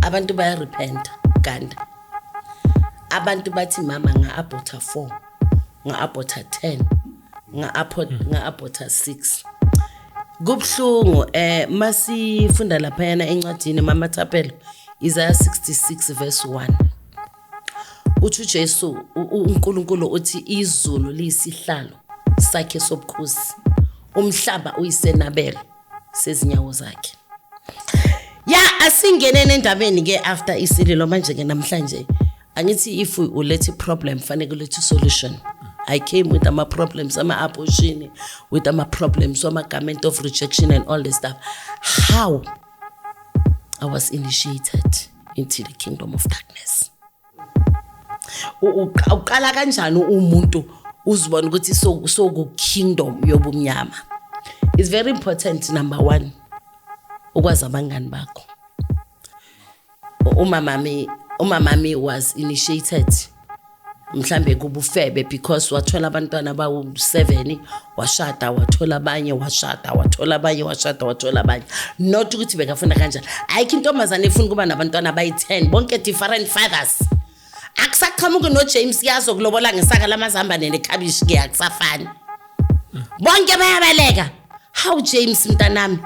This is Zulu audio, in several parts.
Abantu bayarepenta ganda. Abantu bathi, "Mama, nga-aborta 4, nga-aborta 10, nga-aborta 6." Kubuhlungu. Masifunda laphayana encwadini, Mama Thapelo, Isaiah 66 verse 1, uthi uJesu, uNkulunkulu uthi izulu liyisihlalo sakhe sobukhosi, umhlaba uyisenabelo sezinyawo zakhe. Ya, asingeneni endabeni ke after isililo. Manje ke namhlanje angithi if ulethe problem, fanele ulethe solution. I came with ama problems ama abortion, with ama problems ama garment of rejection and all this stuff, how I was initiated into the kingdom of darkness. Uqala kanjani umuntu uzibona ukuthi soku kingdom yobumnyama? It's very important, number one, ukwazi abangani bakho. Umamami was initiated mhlambe kubufebe because wathola abantwana abawu-7, washada, wathola abanye, washada, wathola abanye, washada, wathola abanye. Not ukuthi bekafuna kanjani. Ayikho intombazane efuna ukuba nabantwana abayi-10, bonke different fathers. Akusaqhamuki noJames yazokulobola ngesaka lamazambane nekhabishi-ke, akusafani, bonke bayabaleka. How, James mntanami,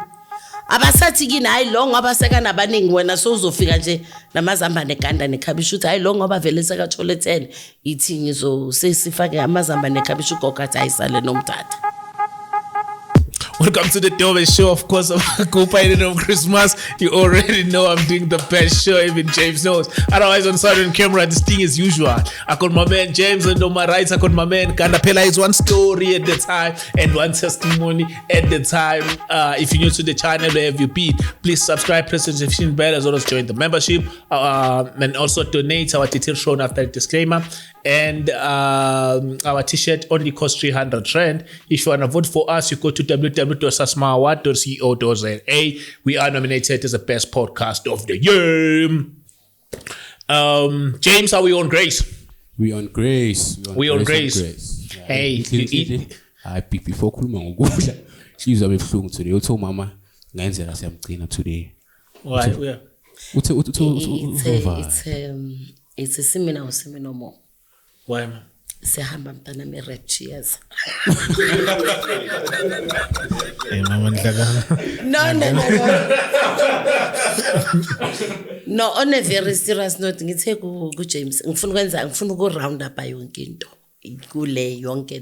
abasathi kini, hayi lo ngoba sekanabaningi, wena sowuzofika nje namazambane eganda nekhabishi, uthi hayi lo ngoba vele sekathole 10, ithi ngizo sesifake amazambane nekhabishi. Ugogo athi ayisale nomthatha. Welcome to the Dobe Show. Of course, I'm co-pilot of Christmas. You already know I'm doing the best show, even James knows. Otherwise, on side on camera, this thing is usual. I got my man James, and on my right, I got my man Ganda Pela. Is one story at the time and one testimony at the time. If you're new to the channel, where have you been? Please subscribe, press the notification bell, as well as join the membership, and also donate. Our details shown after the disclaimer. And our t-shirt only costs 300 rand. If you want to vote for us, you go to www.sasmaaward.co.za. We are nominated as the best podcast of the year. James, are we on grace? We on grace. We on grace. Yeah. Hey, you eat- Hayi, before khuluma ngokudla, inhliziyo yami ebuhlungu today. Uthi umama ngenzeka siyamgcina today. Why? Yeah. Uthi It's a, uzova. It's a similar or similar more. Why, man? Siyahamba mntanami, raptures. Hey, mama ndlala. No, on a very serious note, ngithe ku James ngifuna ukwenza, ngifuna uku round up yonke into kule yonke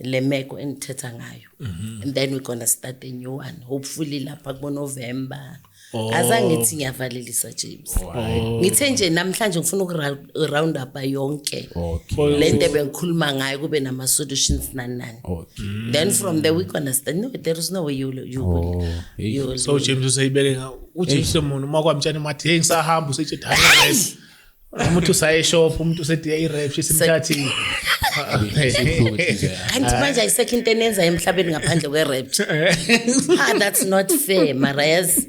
le meko enithetha ngayo, and then we're gonna start a new one, hopefully lapha kubo November. Azange ngithi ngiyavalelisa, James. Ngithe nje namhlanje ngifuna uku round up yonke le nto ebengikhuluma ngayo, kube nama solutions, nani nani. Then from there we gonna start. No, there is no way you will Oh, hey. you will So James useyibeke uJames umuntu uma kwamtshana mathi, hey, ngisahamba, usethi hayi, umuntu usaye shop, umuntu usethi i-rap isimthathi. Ibuhlungu inhliziyo yami. Kanti manje ayisekho into enenza emhlabeni ngaphandle kwe-rapture. Ah, that's not fair, mara yazi.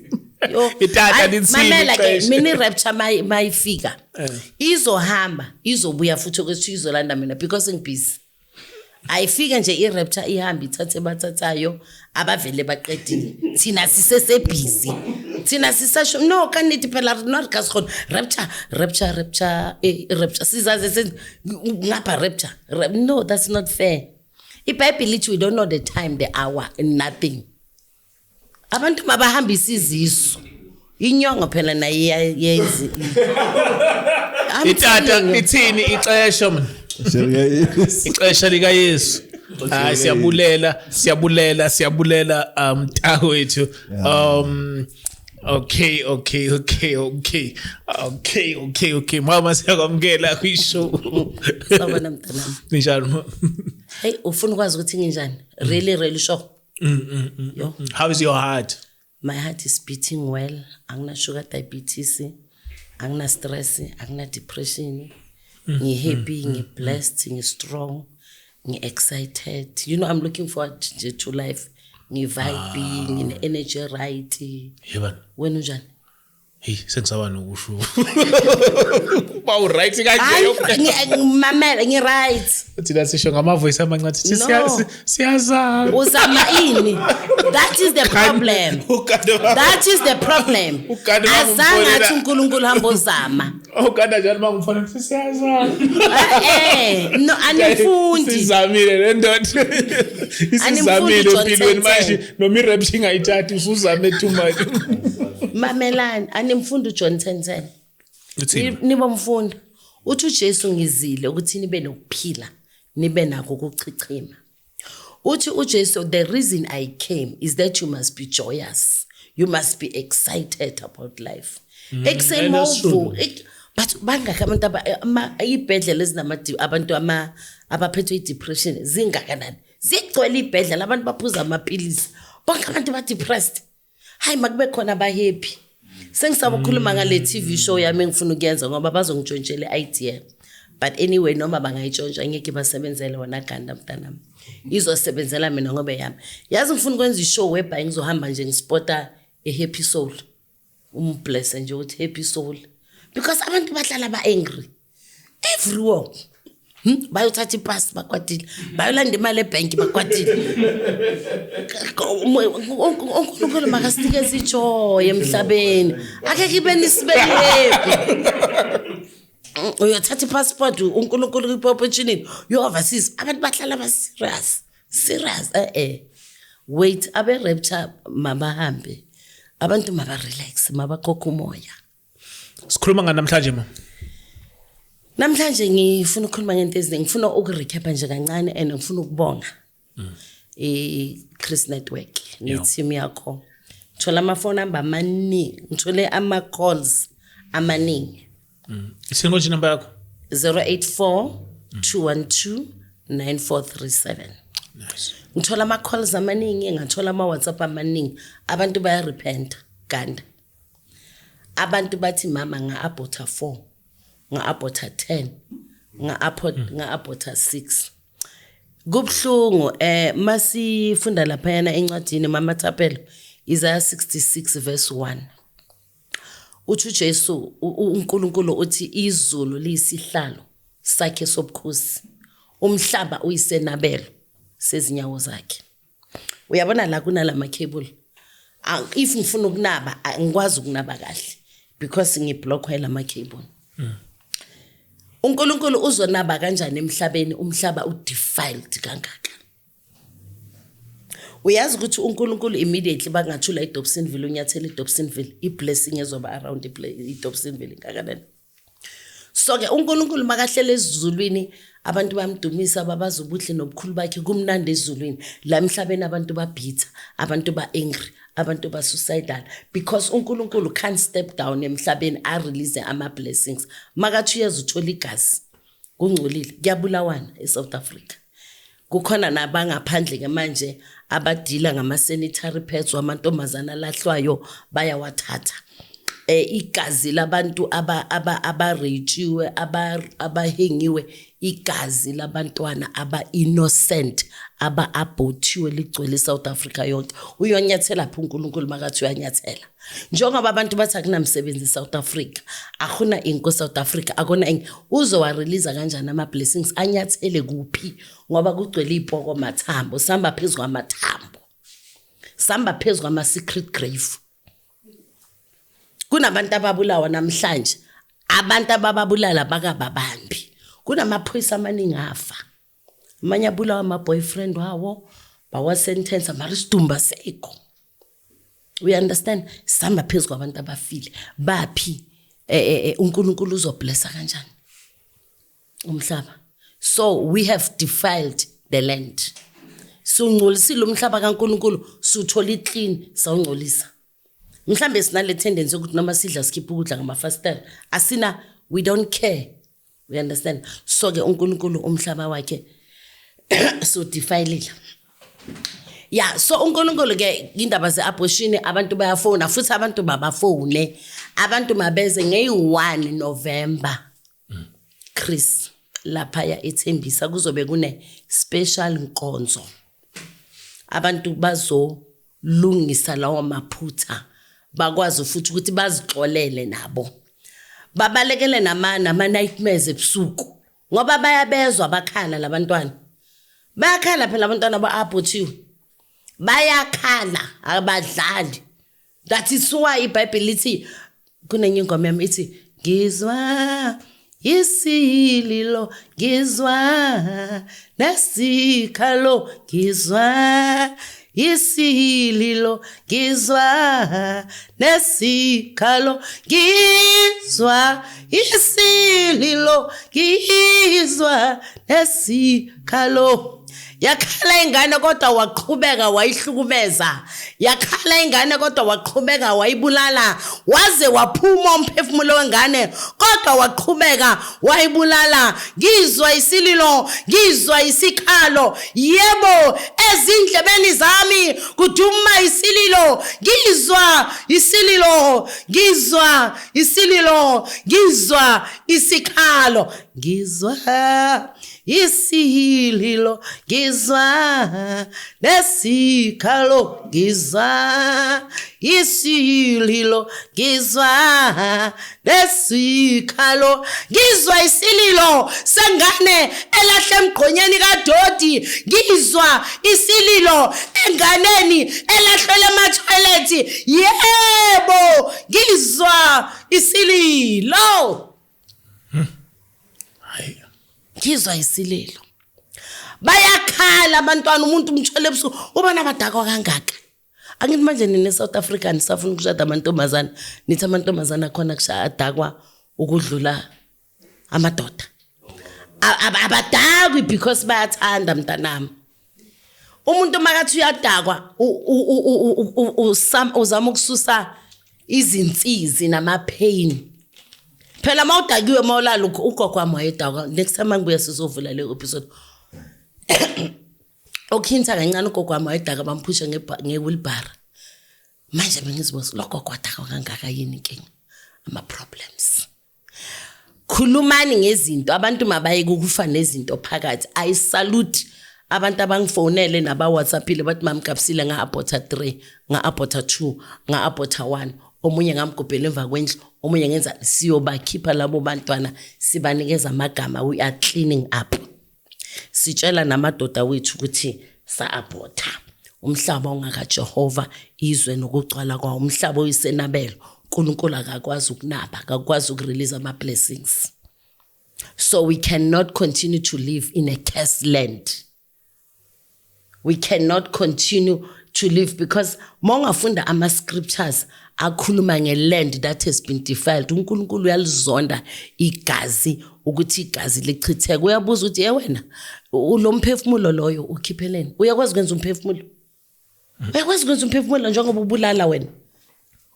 Yo, Itata hayi, lithini mamela ke, ixesha? Mina i-rapture mayifika izohamba, izobuya futhi ukuthi izolanda mina because ngibhizi. Ayifike nje i-rapture, ihambe, ithathe bathathayo abavele baqedile, thina sisesebhizi, thina sisasho no kaniti phela rona re ka se kgone rapture, rapture, rapture, rapture sizaze ngapha rapture. No, that's not fair. IBhayibhile ithi we don't know the time, the hour and nothing. Abantu mabahambise izisu, inyongo phela nayo iyayenzi. I'm Itata telling you. ithini ixesha, man? Ixesha likaYesu. Hayi, siyabulela, siyabulela, siyabulela, mntakwethu. Okay, mama, siyakwamukela kwishow. Sawubona mntanami. Ninjani, ma? Hey, ufuna ukwazi ukuthi nginjani? Really, really sure? Yo. How is your heart? My heart is beating well. Angina sugar diabetes, angina stress, angina depression. Ngi-happy, ngi-blessed, ngi-strong, ngi-excited. I'm looking forward nje to life. Ngi-vibe, ngine-energy, right. Yebo. Wena unjani? Hey, sengisaba nokusho. Ba u-right kanje Hayi, yonke. Mamela, ngi-right. Thina sisho ngama-voice amancane sithi No. siyazama. Uzama ini? That is the problem. Ukade That is the problem. Ukade Azange bangumfonela. athi uNkulunkulu hamba ozama. Ukade njalo mangumfana sithi siyazama. No, anifundi. Sizamile le ndoda. Isizamile Animfundi, John empilweni 10:10. manje noma i-rap ingayithathi usuzame too much. Mamelani, animfundi uJohn 10:10. Uthini? Nibomfunda. Uthi uJesu ngizile ukuthi nibe nokuphila, nibe nako ukuchichima. Uthi uJesu, the reason I came is that you must be joyous. You must be excited about life. Ekuseni And that's true. mawuvu, but bangaki abantu iy'bhedlela abantu abaphethwe i-depression zingakanani? Zigcwele iy'bhedlela, abantu baphuza amaphilisi. Bonke abantu ba-depressed. Hayi, makube khona aba-happy. Sengisaba ukukhuluma ngale TV show yami engifuna ukuyenza ngoba bazongitshontshela i-idea. But anyway, noma bangayitshontsha ngeke basebenzele wona ganda mntanami. Izosebenzela mina ngoba yami. Yazi ngifuna ukwenza i-show whereby ngizohamba nje ngispota a happy soul. Umbless nje ukuthi happy soul. Because abantu bahlala ba-angry. Everywhere. Bayothatha ipasi bakwatile. Bayolanda imali ebhenki bakwatile. UNkulunkulu makasinikeze ijoy emhlabeni. Ake kibe nisibe happy. Uyothatha ipassport uNkulunkulu kuphe opportunity. You overseas abantu bahlala ba serious. Serious eh. Wait, abe rapture mabahambe. Abantu maba relax, mabakhokha umoya. Sikhuluma ngani namhlanje ma? Namhlanje ngifuna ukukhuluma ngento eziningi, ngifuna ukurecap nje kancane and ngifuna ukubonga i-Chris Network ne-team yakho. Ngithola ama-phone number amaningi, ngithole ama-calls amaningi. Ithini konje inamba yakho? 084 212 9437. Nice. Ngithola ama-calls amaningi, ngathola ama-WhatsApp amaningi. Abantu bayarepenta ganda. Abantu bathi mama nga-abhotha 4, nga-abhotha 10, nga-abhotha 6. Kubhlungu masifunda laphayana encwadini Mama Thapelo Isaiah 66 verse 1. Uthi uJesu uNkulunkulu uthi izulu liyisihlalo sakhe sobukhosi. Umhlaba uyisenabelo sezinyawo zakhe. Uyabona la kunalama cable. If ngifuna ukunaba angikwazi ukunaba kahle because ngiblockwe lama cable. uNkulunkulu uzonaba kanjani emhlabeni umhlaba udefiled kangaka? Uyazi ukuthi uNkulunkulu immediately bangathula iDobsonville unyathela iDobsonville iblessing ezoba around iDobsonville ngakanani. So ke uNkulunkulu makahlele ezulwini abantu bamdumisa babaza ubuhle nobukhulu bakhe kumnandi ezulwini. La emhlabeni abantu babitha, abantu ba-angry, abantu ba-suicidal because uNkulunkulu can't step down emhlabeni a release ama blessings. Makathi uyeza uthola igazi kungcolile, kuyabulawana eSouth Africa. Kukhona nabangaphandle ke manje abadila ngama sanitary pads wamantombazana alahlwayo bayawathatha. Igazi labantu abaretshiwe, abahengiwe, igazi labantwana aba innocent aba abortiwe ligcwele South Africa yonke. Uyonyathela phi uNkulunkulu makathi uyanyathela? Njengoba abantu bathi akunamsebenzi South Africa, akuna inko South Africa, akuna inko. Uzowa release kanjani ama blessings? Anyathele kuphi? Ngoba kugcwele ipoko mathambo, sihamba phezu kwamathambo, sihamba phezu kwama secret grave. Kunabantu ababulawa namhlanje, abantu abababulala bakababambi. Kunamaphoyisa amaningi afa, amanye abulawa ama-boyfriend wawo, bawa-sentence, mara isidumbu asekho. We understand? Sihamba phezu kwabantu abafile. Baphi? uNkulunkulu uzoblessa kanjani umhlaba? So we have defiled the land. Sungcolisile umhlaba kaNkulunkulu, suthola iclean, sawungcolisa. Mhlambe sinale tendency yokuthi noma sidla sikhipha ukudla ngamafasitela, asina, we don't care. We understand? So ke uNkulunkulu umhlaba wakhe so defiled. Yeah, so uNkulunkulu ke indaba ze-abortion abantu bayafona futhi abantu babafone. Abantu mabeze ngeyi-1 November. Chris laphaya eThembisa kuzobe kune special nkonzo. Abantu bazolungisa lawo maphutha. Bakwazi futhi ukuthi bazixolele nabo, babalekele nama nightmares ebusuku, ngoba bayabezwa bakhala labantwana. Bayakhala phela abantwana ba-abortiwe, bayakhala, abadlali. That is why iBhayibheli lithi, kunenye ingoma yami ithi, "Ngizwa isililo, ngizwa nesikhalo, ngizwa isililo, ngizwa nesikhalo, ngizwa isililo, ngizwa nesikhalo." Yakhala ingane kodwa waqhubeka wayihlukumeza. Yakhala ingane kodwa waqhubeka wayibulala, waze waphuma umphefumulo wengane, kodwa waqhubeka wayibulala. Ngizwa isililo, ngizwa isikhalo, yebo, ezindlebeni zami kuduma isililo. Ngizwa isililo, ngizwa isililo, ngizwa isikhalo, ngizwa isililo, ngizwa nesikhalo, ngizwa isililo, ngizwa nesikhalo, ngizwa isililo sengane elahle emgqonyeni kadoti, ngizwa isililo enganeni elahlele ema-toilet. Yebo, ngizwa isililo. Hayi. Ngizwa isililo, bayakhala abantwana. Umuntu umthwele ebusuku, ubona abadakwa kangaka. Angithi manje nina e-South Africa nisafuna ukushada amantombazane, nithi amantombazane akhona adakwa ukudlula amadoda. Abadakwi because bayathanda, mntanami. Umuntu makathi uyadakwa, uzama ukususa izinsizi nama-pain. Phela uma udakiwe, uma ulala, ugogo wami wayedakwa. Next time angibuya sizovula le episode okhinta kancane. Ugogo wami wayedaka, bamphusha nge-wheelbarrow. Manje bengizibuza, lo gogo wadakwa kangaka, yini inkinga? Ama-problems. Khulumani ngezinto, abantu mabayeke ukufa nezinto phakathi. I salute abantu abangifonele naba-whatsappile bathi, "Mam Gabisile, nga-aborta 3, nga-aborta 2, nga-aborta 1, omunye ngamgubhela emva kwendlu, omunye ngenza." Siyobakhipha labo bantwana, sibanikeza amagama. We are cleaning up. Sitshela namadoda wethu ukuthi sa-aborta. Umhlaba ongakaJehova, izwe nokugcwala kwawo. Umhlaba oyisenabelo, uNkulunkulu akakwazi ukunaba, akakwazi ukurelease ama-blessings. So we cannot continue to live in a cursed land. We cannot continue to live, because mawungafunda ama-scriptures akhuluma nge-land that has been defiled, uNkulunkulu uyalizonda igazi, ukuthi igazi lichitheke. Uyabuza ukuthi, "Ye wena, lo mphefumulo loyo ukhipheleni? Uyakwazi ukwenza umphefumulo? Uyakwazi ukwenza umphefumulo njengoba ubulala wena?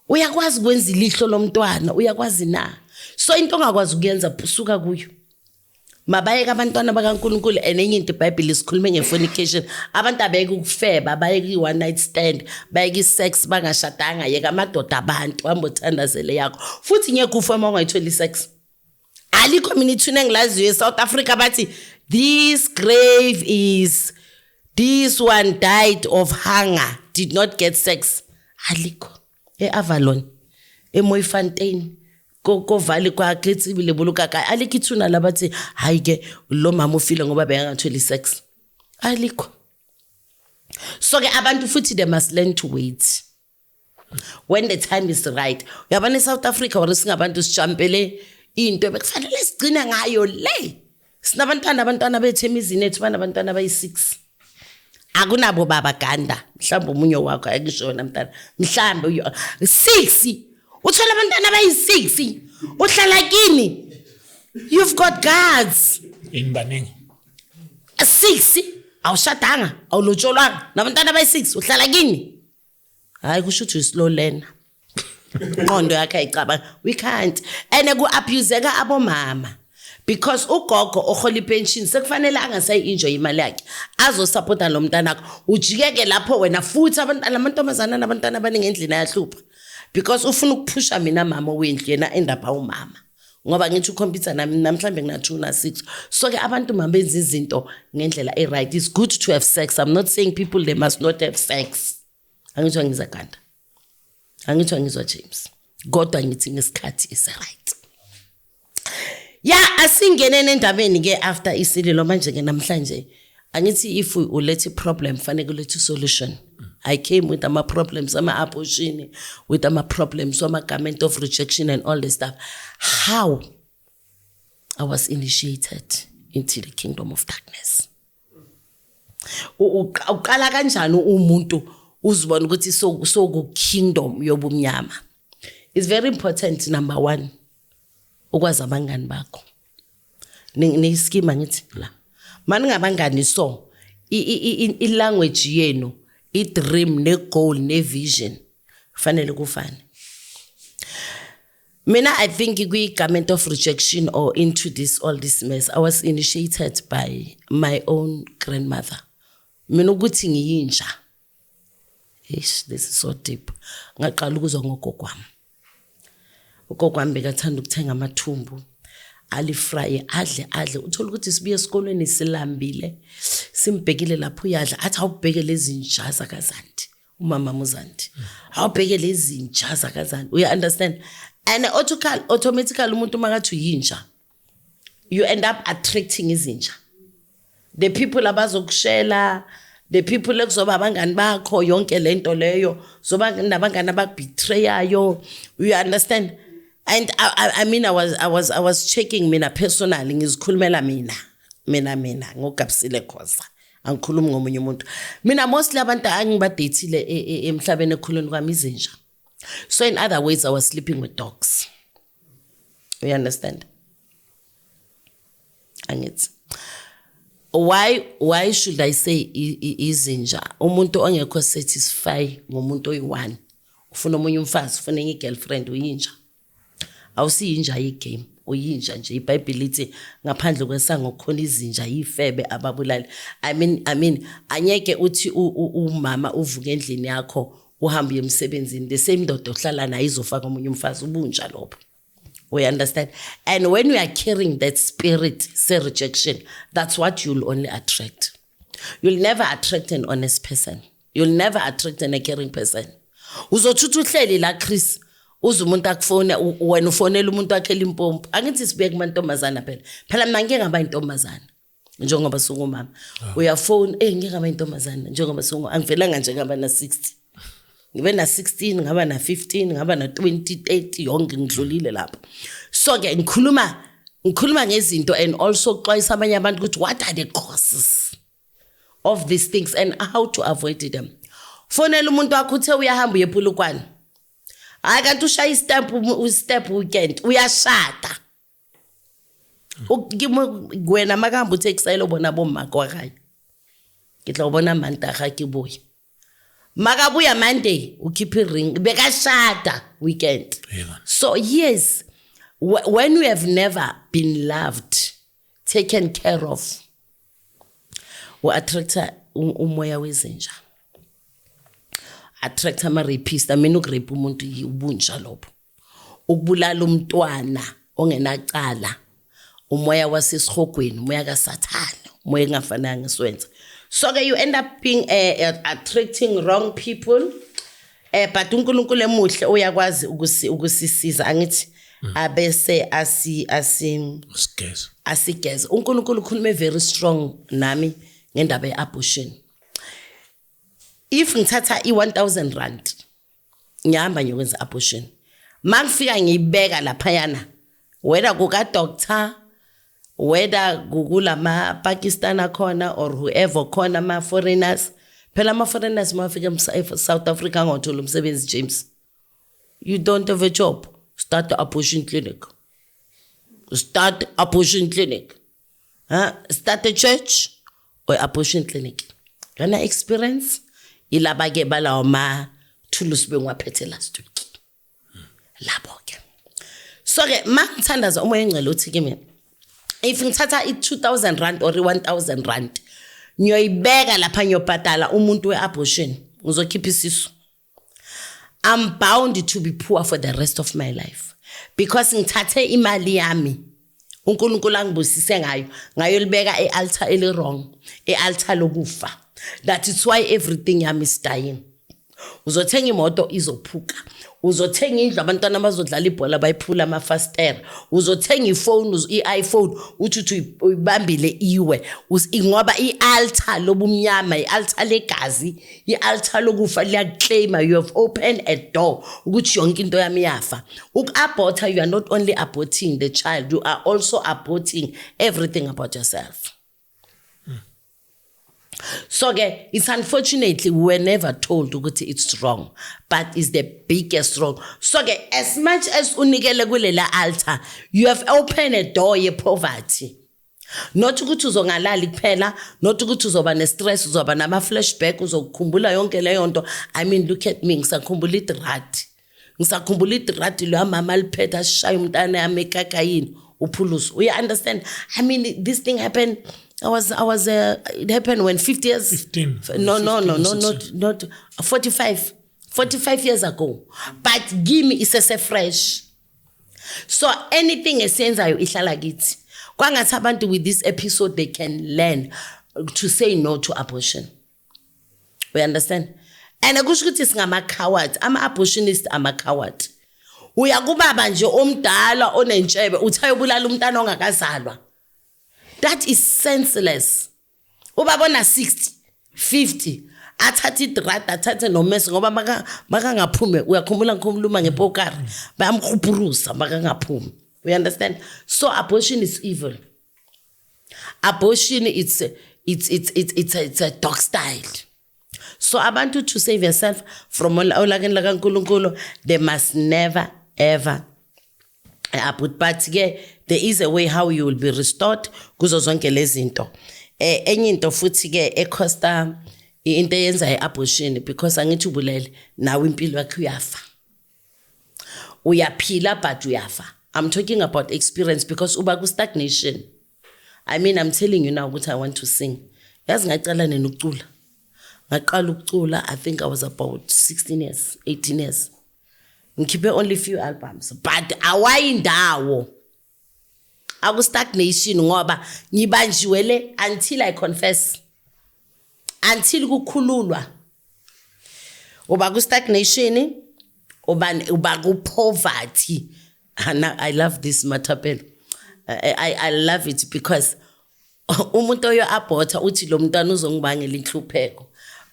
Uyakwazi ukwenza ilihlo lomntwana? Uyakwazi na?" So into ongakwazi ukuyenza, suka kuyo. Mabayeke abantwana bakaNkulunkulu. And enye into, iBhayibheli sikhulume nge-fornication. Abantu abeke ukufeba, bayeke i-one night stand, bayeke i-sex bangashadanga. Yeka amadoda abantu, hamba uthandazele yakho. Futhi ngeke ufe uma ungayitholi i-sex. Alikho mina ithuna engilaziyo e-South Africa bathi, "This grave is, this one died of hunger, did not get sex." Alikho. E-Avalon, eMooifontein, kovali kwaKhetsibile buluka kae, alikho ithuna labathi, "Hayi ke, lo mama ufile ngoba bekangatholi sex." Alikho. So ke abantu futhi, they must learn to wait when the time is right. Uyabona, eSouth Africa or singabantu sijampele into bekufanele sigcine ngayo le. Sinabantwana, abantwana bethu emizini ethu banabantwana abayi-6, akunabo baba ganda. Mhlawumbe omunye wakho ayikushona mntana, mhlawumbe 6, uthola abantwana abayi-6, uhlala kini, you've got guards. Yini, baningi? 6, awushadanga, awulotsholwanga, nabantwana abayi-6, uhlala kini. Hayi, kusho ukuthi uyi-slow learner, ingqondo yakhe ayicabanga. We can't. And ku-abuseka abomama, because ugogo ohola ipension sekufanele angasayi-enjoy imali yakhe, azosapota lo mntanakho. Ujikeke lapho wena futhi abantwana, amantombazana nabantwana abaningi endlini ayahlupha, because ufuna ukuphusha mina mama wendlu, yena endapha umama, ngoba ngithi ukhompyutha nami namhlanje ngina-2 na-6. So-ke abantu mabenza izinto ngendlela e-right. It's good to have sex. I'm not saying people, they must not have sex. Angitsho ngizaganda. Angithi angizwa, James, kodwa ngithi ngesikhathi esi-right. Ya, asingeneni endabeni ke after isililo. Manje ke namhlanje angithi if ulethe problem, fanele ulethe solution. I came with ama problems ama abortion, with ama problems ama garment of rejection and all this stuff, how I was initiated into the kingdom of darkness. Uqala kanjani umuntu uzibona ukuthi soku kingdom yobumnyama? It's very important, number 1, ukwazi abangani bakho. Niyiskima ngithi la maningabangani, so i-language yenu, i-dream ne-goal ne-vision kufanele kufane. Mina, I think kwi-garment of rejection or into this, all this mess, I was initiated by my own grandmother. Mina ukuthi ngiyinja, eish, this is so deep. Ngaqala ukuzwa ngogogo wami. Ugogo wami bekathanda ukuthenga amathumbu, alifraye, adle adle. Uthola ukuthi sibuye esikolweni silambile, simbhekile lapho uyadla, athi, "Awubheke lezi nja zakazandi." Umama muzandi, "Awubheke lezi nja zakazandi." Uya understand? And automatically umuntu makathi uyinja, you end up attracting izinja, the people abazokushela, the people ekuzoba abangani bakho, yonke lento leyo, zoba nabangani abakubetrayayo. You understand? And I mean, I was checking mina personally, ngizikhulumela mina, mina, mina ngogabisile Khoza, angikhulumi ngomunye umuntu. Mina mostly abantu angibadethile emhlabeni ekhuleni kwami izinja. So in other words, I was sleeping with dogs. You understand? Angithi why should I say izinja? Umuntu ongekho satisfy ngomuntu oyi-one, ufuna omunye umfazi, ufuna enye i-girlfriend, uyinja. Awusiyinja ye-game, uyinja nje. IBhayibheli lithi ngaphandle kwesango khona izinja, yifebe, ababulali. I mean, anyeke uthi umama uvuke endlini yakho, uhambe uye emsebenzini, the same ndoda ohlala nayo izofaka omunye umfazi. Ubunja lobo. We understand? And when we are carrying that spirit, say rejection, that's what you'll only attract. You'll never attract an honest person. You'll never attract an caring person. Uzothutha uhleli la, Chris, uze umuntu akufone, wena ufonela umuntu wakhe eLimpopo. Angithi sibuye kumantombazana phela. Phela mina ngike ngaba intombazana. Njengoba sungumama. Uyafona, ngike ngaba intombazana njengoba sungu angivelanga nje ngaba na 60. Ngibe na 16, ngaba na 15, ngaba na 20, 30, yonke ngidlulile lapho. So ke ngikhuluma ngezinto and also xwayisa abanye abantu ukuthi what are the causes of these things and how to avoid them. Fonela umuntu wakho, uthe uyahamba uye ePolokwane, hayi, kanti ushaya istamp, step weekend uyashada. Wena makahamba uthe kusayelo bona bomma kwa gae, ke tla o bona Mantaga ke boya. Makabuya Monday, ukhiphe ring, bekashada weekend. Yeah, man. So yes, when we have never been loved, taken care of, u-attracta umoya wezinja, attract ama-rapist. I mean, ukurape umuntu ubunja lobo. Ukubulala umntwana ongenacala, umoya wasesihogweni, umoya kaSathane, umoya engafananga siwenze. So ke you end up being attracting wrong people, but uNkulunkulu emuhle, uyakwazi ukusisiza, angithi, abese asi Sigeza. Asigeze. UNkulunkulu ukhulume very strong nami ngendaba ye-abortion. If ngithatha i-1000 rand, ngihamba ngiyokwenza abortion, mangifika ngiyibeka laphayana, whether kuka-doctor, whether kulama Pakistan akhona or whoever khona, ama-foreigners phela. Ama-foreigners mawafika e-South Africa angawuthola umsebenzi, James, you don't have a job, start the abortion clinic, start abortion clinic, huh? Start a church or abortion clinic. Kana experience ilaba ke balawo ma thulusi bengiwaphethe last week labo ke. So ke mangithandaza, umoya engcwele uthi kimi, if ngithatha i-2000 rand or i-1000 rand, ngiyoyibeka lapha, ngiyobhadala umuntu we-abortion, ngizokhipha isisu, I'm bound to be poor for the rest of my life, because ngithathe imali yami uNkulunkulu angibusise ngayo, ngayolibeka e-altar eli wrong, e-altar lokufa. That is why everything yami is dying. Uzothenga imoto, izophuka. Uzothenga indlu, abantwana bazodlala ibhola bayiphula amafastera. Uzothenga ifoni, i-iPhone, uthi uyibambile iwe. Ngoba i-altar lobumnyama, i-altar legazi, i-altar lokufa liyakuclaima. You have opened a door ukuthi yonke into yami iyafa. Uku-aborta, you are not only aborting the child, you are also aborting everything about yourself. So ke it's unfortunately we were never told ukuthi it's wrong, but it's the biggest wrong. So ke as much as unikele kulela altar, you have opened a door ye poverty. Not ukuthi uzongalali kuphela, not ukuthi uzoba ne-stress, uzoba nama-flashback, uzokukhumbula yonke leyo nto. I mean, look at me, ngisakhumbula idradi. Ngisakhumbula idradi loya mama aliphethe ashaya umntana yami ekakayini uphuluso. You understand? I mean, this thing happened, I was, it happened when 50 years. 15. No, 15 or not 45. 45 years ago. But kimi isese fresh. So anything esiyenzayo ihlala kithi. Kwangathi abantu with this episode they can learn to say no to abortion. We understand? And akusho ukuthi singama cowards, ama abortionist ama coward. Uya kubaba nje omdala onentshebe uthi ayobulala umntana ongakazalwa. That is senseless. Ubaba ona 60, 50 athathe idrada, athathe nomese, ngoba makangaphumi, uyakhumbula ngikhuluma ngepokari, bayamkhuphurusa makangaphumi. We understand? So abortion is evil. Abortion, it's a dog style. So abantu, to save yourself from olakeni lakaNkulunkulu, they must never ever abort. But ke there is a way how you will be restored kuzo zonke lezi zinto. Enye into futhi ke ecosta into eyenza iabortion, because angithi ubulele nawe, impilo yakho uyafa. Uyaphila but uyafa. I'm talking about experience because uba ku stagnation. I mean, I'm telling you now ukuthi I want to sing. Yazi ngacala nini ukucula? Ngaqala ukucula, I think I was about 16 years, 18 years. Ngikhiphe only few albums but awayindawo. Aku stagnation ngoba ngibanjiwe le until I confess. Until kukhululwa. Uba ku stagnation, uba ku poverty. And I love this, Mathapelo. I love it because umuntu oyo aborta uthi lo mntwana uzongibangela inhlupheko.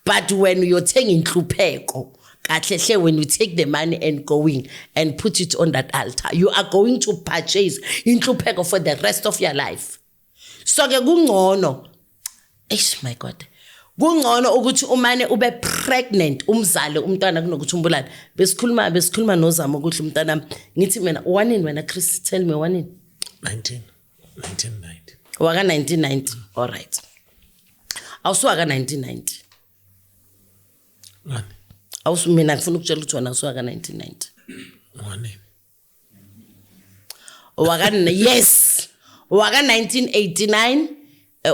But when uyothenga inhlupheko kahle hle, when you take the money and going and put it on that altar, you are going to purchase inhlupheko for the rest of your life. So ke kungcono, eish, my God, kungcono ukuthi umane ube pregnant umzale umntwana kunokuthi umbulale. Besikhuluma nozama ukuthi umntwana, ngithi mina wanini wena, Chris, tell me wanini? 19 1990. Waka 1990, all right. Awusuwaka 1990? Ngani? Awusu, mina ngifuna ukutshela ukuthi wena awusuwaka 1990. Ngani? Waka, yes, waka 1989.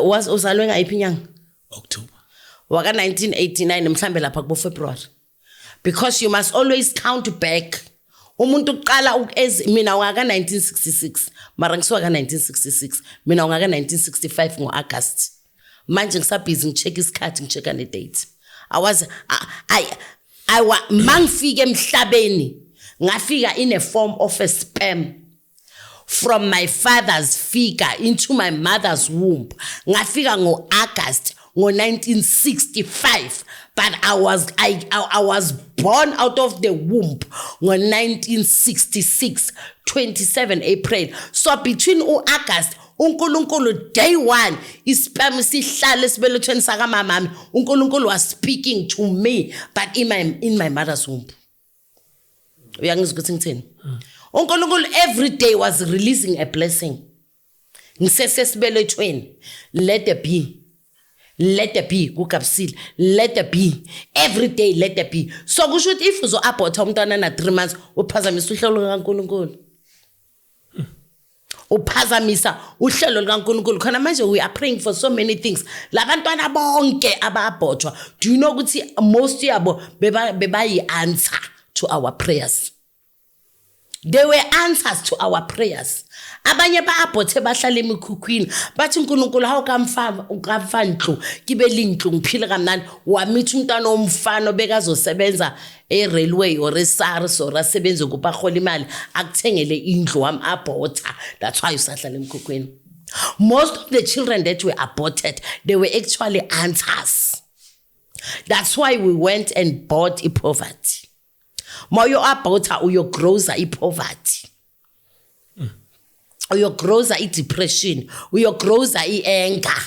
Was uzalwe ngayiphi inyanga? October. Waka 1989, mhlambe lapha kubo February, because you must always count back. Umuntu uqala mina waka 1966, mara ngisuka ka 1966, mina ngaka 1965 ngo-August. Manje ngisabhizi ngicheck isikhathi, ngichecka ne-date. I was I wa mangifika emhlabeni, ngafika in a form of a sperm from my father's figure into my mother's womb. Ngafika ngo-August ngo-1965, but I was born out of the womb ngo-1966, 27 April. So between u-August, uNkulunkulu day one isperm sihlale esibelethweni sakamamami, uNkulunkulu was speaking to me, but in my mother's womb. Uyangizwa ukuthi ngithini? UNkulunkulu every day was releasing a blessing ngisesesibelethweni. Let there be, let there be, kugabisile, let there be, every day let there be. So kusho ukuthi if uzo-aborta umntwana na 3 months, uphazamisa uhlelo lukaNkulunkulu, uphazamisa uhlelo lukaNkulunkulu. Khona manje we are praying for so many things. Labantwana bonke aba-abortwa, do you know ukuthi most yabo bebayi-answer to our prayers? They were answers to our prayers. Abanye ba-abhothe bahlala emikhukhwini, bathi uNkulunkulu hawu kamfa ndlu kibe lindlu ngiphile kamnandi. Wamitha umntwana womfana obekazosebenza e-railway or e-SARS or asebenze kuphi ahola imali, akuthengele indlu, wam-abhotha. That's why usahlala emkhukhwini. Most of the children that were aborted, they were actually answers. That's why we went and bought i-poverty. Ma uyo-abhotha uyogrosa i-poverty, uyogrosa i-depression, uyogrosa i-anger,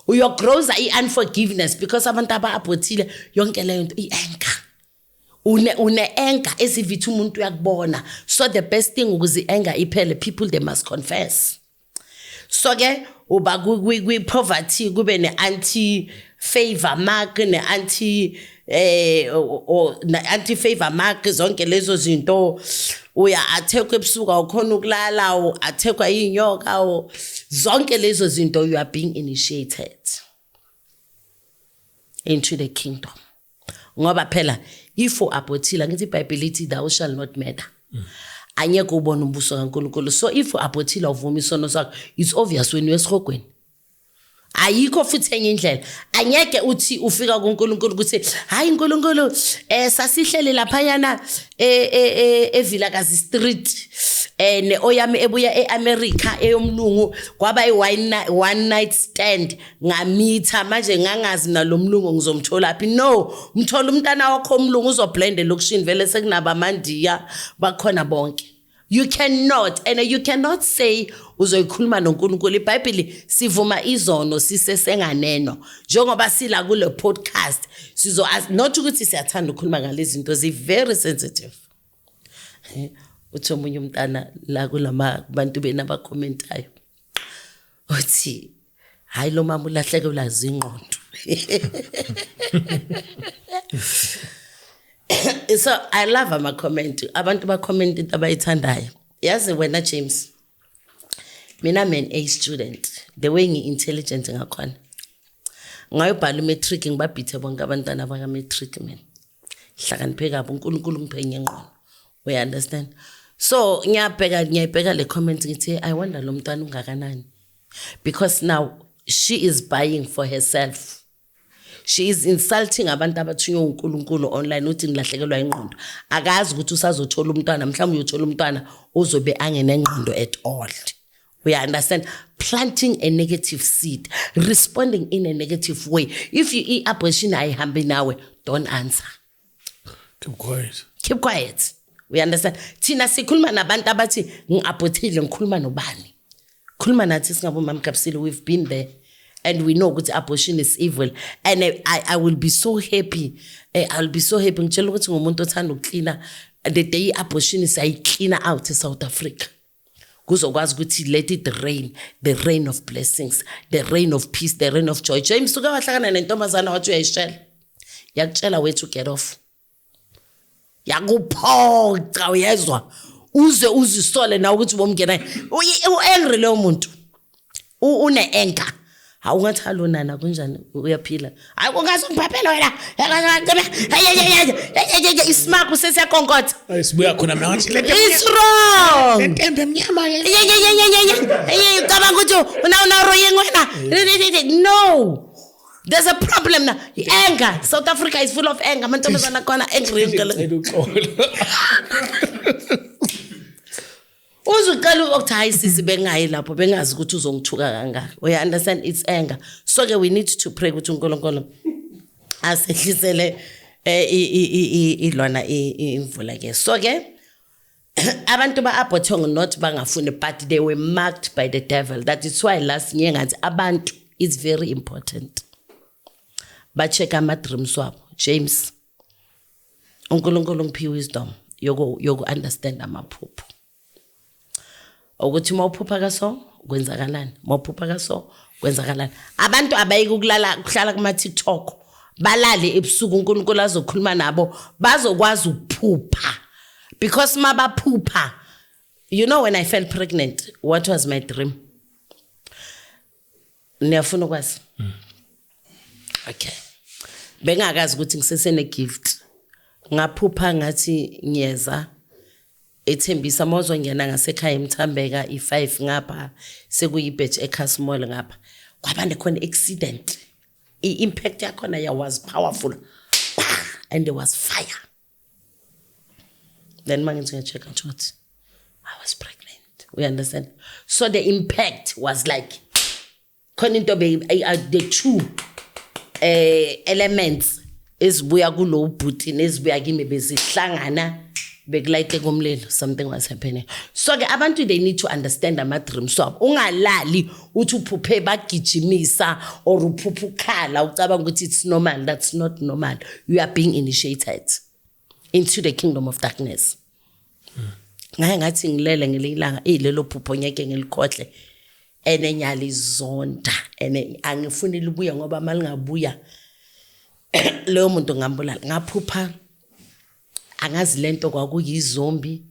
uyogrosa i-unforgiveness, because abantu aba-abhothile yonke leyo nto, i-anger, une-anger esivithi umuntu uyakubona. So the best thing ukuze i-anger iphele, people, they must confess. So ke uba kwi-poverty kube ne-anti favor mark, ne-anti ne-anti favor mark, zonke lezo zinto. Uya athekwa ebusuku, awukhona ukulala, athekwa yinyoka, zonke lezo zinto. You are being initiated into the kingdom, ngoba phela if u-abhothile, ngithi iBhayibheli ithi, "Thou shall not murder," angeke ubone umbuso kaNkulunkulu. So if u-abhothile, awuvuma isono sakho, it's obvious wena uyesihogweni. Ayikho futhi enye indlela. Angeke uthi ufika kuNkulunkulu ukuthi, "Hayi uNkulunkulu, sasihlele laphayana eVilakazi Street, ne oyami ebuya eAmerica eyomlungu, kwaba i one night stand, ngamitha, manje ngangazi nalomlungu ngizomthola phi." No, mthola umntana wakho omlungu, uzoblend elokishini, vele sekunabamandiya bakhona bonke. You cannot, and you cannot say uzoyikhuluma noNkulunkulu. IBhayibheli sivuma izono sisesenganeno. Njengoba sila kule podcast, sizo not ukuthi siyathanda ukukhuluma ngalezi zinto, zi very sensitive. Uthi omunye umntana la kulama bantu bena abakhomentayo, uthi, "Hayi, lo mama ulahlekelwa zingqondo." So I love ama comment, abantu ba comment into abayithandayo. Yazi wena James, mina I'm an A student. The way ngi intelligent ngakhona, ngayobhala umatric, ngibabhithe bonke abantwana baka matric. Mina hlakaniphe kabi, uNkulunkulu ngiphe ingqondo, we understand? So ngiyabheka, ngiyayibheka le comment, ngithi, "I wonder lo mntwana ungakanani," because now she is buying for herself. She is insulting abantu abathunywe uNkulunkulu online. Uthi ngilahlekelwa ingqondo, akazi ukuthi usazothola umntwana, mhlawumbe uyothola umntwana ozobe angenengqondo at all. We understand? Planting a negative seed, responding in a negative way. If you i-abortion ayihambi nawe, don't answer. Keep quiet. Keep quiet, we understand? Thina sikhuluma nabantu abathi ngi-abhothile. Ngikhuluma nobani? Khuluma nathi singabomama Gabisile. We've been there and we know ukuthi abortion is evil. And I will be so happy, I will be so happy. Ngitshela ukuthi ngumuntu othanda ukuklina. The day i-abortion siyayiklina out e-South Africa, kuzokwazi ukuthi let it rain, the rain of blessings, the rain of peace, the rain of joy. James, uke wahlangana nentombazana wathi uyayishela, yakutshela where to get off, yakuphoca, uyezwa, uze uzisole nawe ukuthi bomngena u-angry leyo muntu, une-anger. Hawu, ungathi, "Hallo nana, kunjani, uyaphila?" "Hayi, ungaze ungiphaphele wena." Isimaku sesiyakonkotha. Hayi, sibuya khona mina ngathi le It's wrong. ntembe emnyama ye. Ucabanga ukuthi unaroyeng wena? No, there's a problem now. Anger. South Africa is full of anger. Amantombazana akhona angry yonke le. Ngicela uxolo. Uze uqala ukuthi, "Hayi sisi, bengayi lapho, bengazi ukuthi uzongithuka kangaka." We understand? It's anger. So ke we need to pray ukuthi uNkulunkulu asehlisele ilona imvula ke. So ke abantu ba-abhothe not bangafuni, but they were marked by the devil. That is why last ngiye ngathi abantu, it's very important ba-check ama-dreams wabo. James, uNkulunkulu ngiphiwe wisdom yoku understand amaphupho, ukuthi uma uphupha kaso kwenzakalani, uma uphupha kaso kwenzakalani. Abantu abayike ukulala, kuhlala kuma-TikTok, balale ebusuku, uNkulunkulu azokhuluma nabo, bazokwazi ukuphupha, because mabaphupha. You know, when I fell pregnant, what was my dream? Niyafuna ukwazi? Okay, bengakazi ukuthi ngisesene gift. Ngaphupha ngathi ngiyeza eThembisa mawuzongena ngasekhaya eMthambeka i5 ngapha sekuyibhetch eCasmall ngapha, kwaba nekhona accident. I-impact yakhona ya was powerful and there was fire. Then mangithi ngiya-check ukuthi I was pregnant, we understand? So the impact was like khona into the two elements ezibuya kulo bhuti nezibuya kimi bezihlangana, bekulayite komlilo. Something was happening. So ke abantu, they need to understand ama-dreams wabo. Ungalali uthi uphuphe bagijimisa or uphuphe ukhala, ucabanga ukuthi it's normal. That's not normal. You are being initiated into the kingdom of darkness. Ngaye ngathi ngilele ngelinye ilanga, eyi, lelo phupho ngeke ngilikhohle and ngiyalizonda and angifuni libuye, ngoba uma lingabuya leyo muntu ngambulala. Ngaphupha, angazi lento kwakuyizombi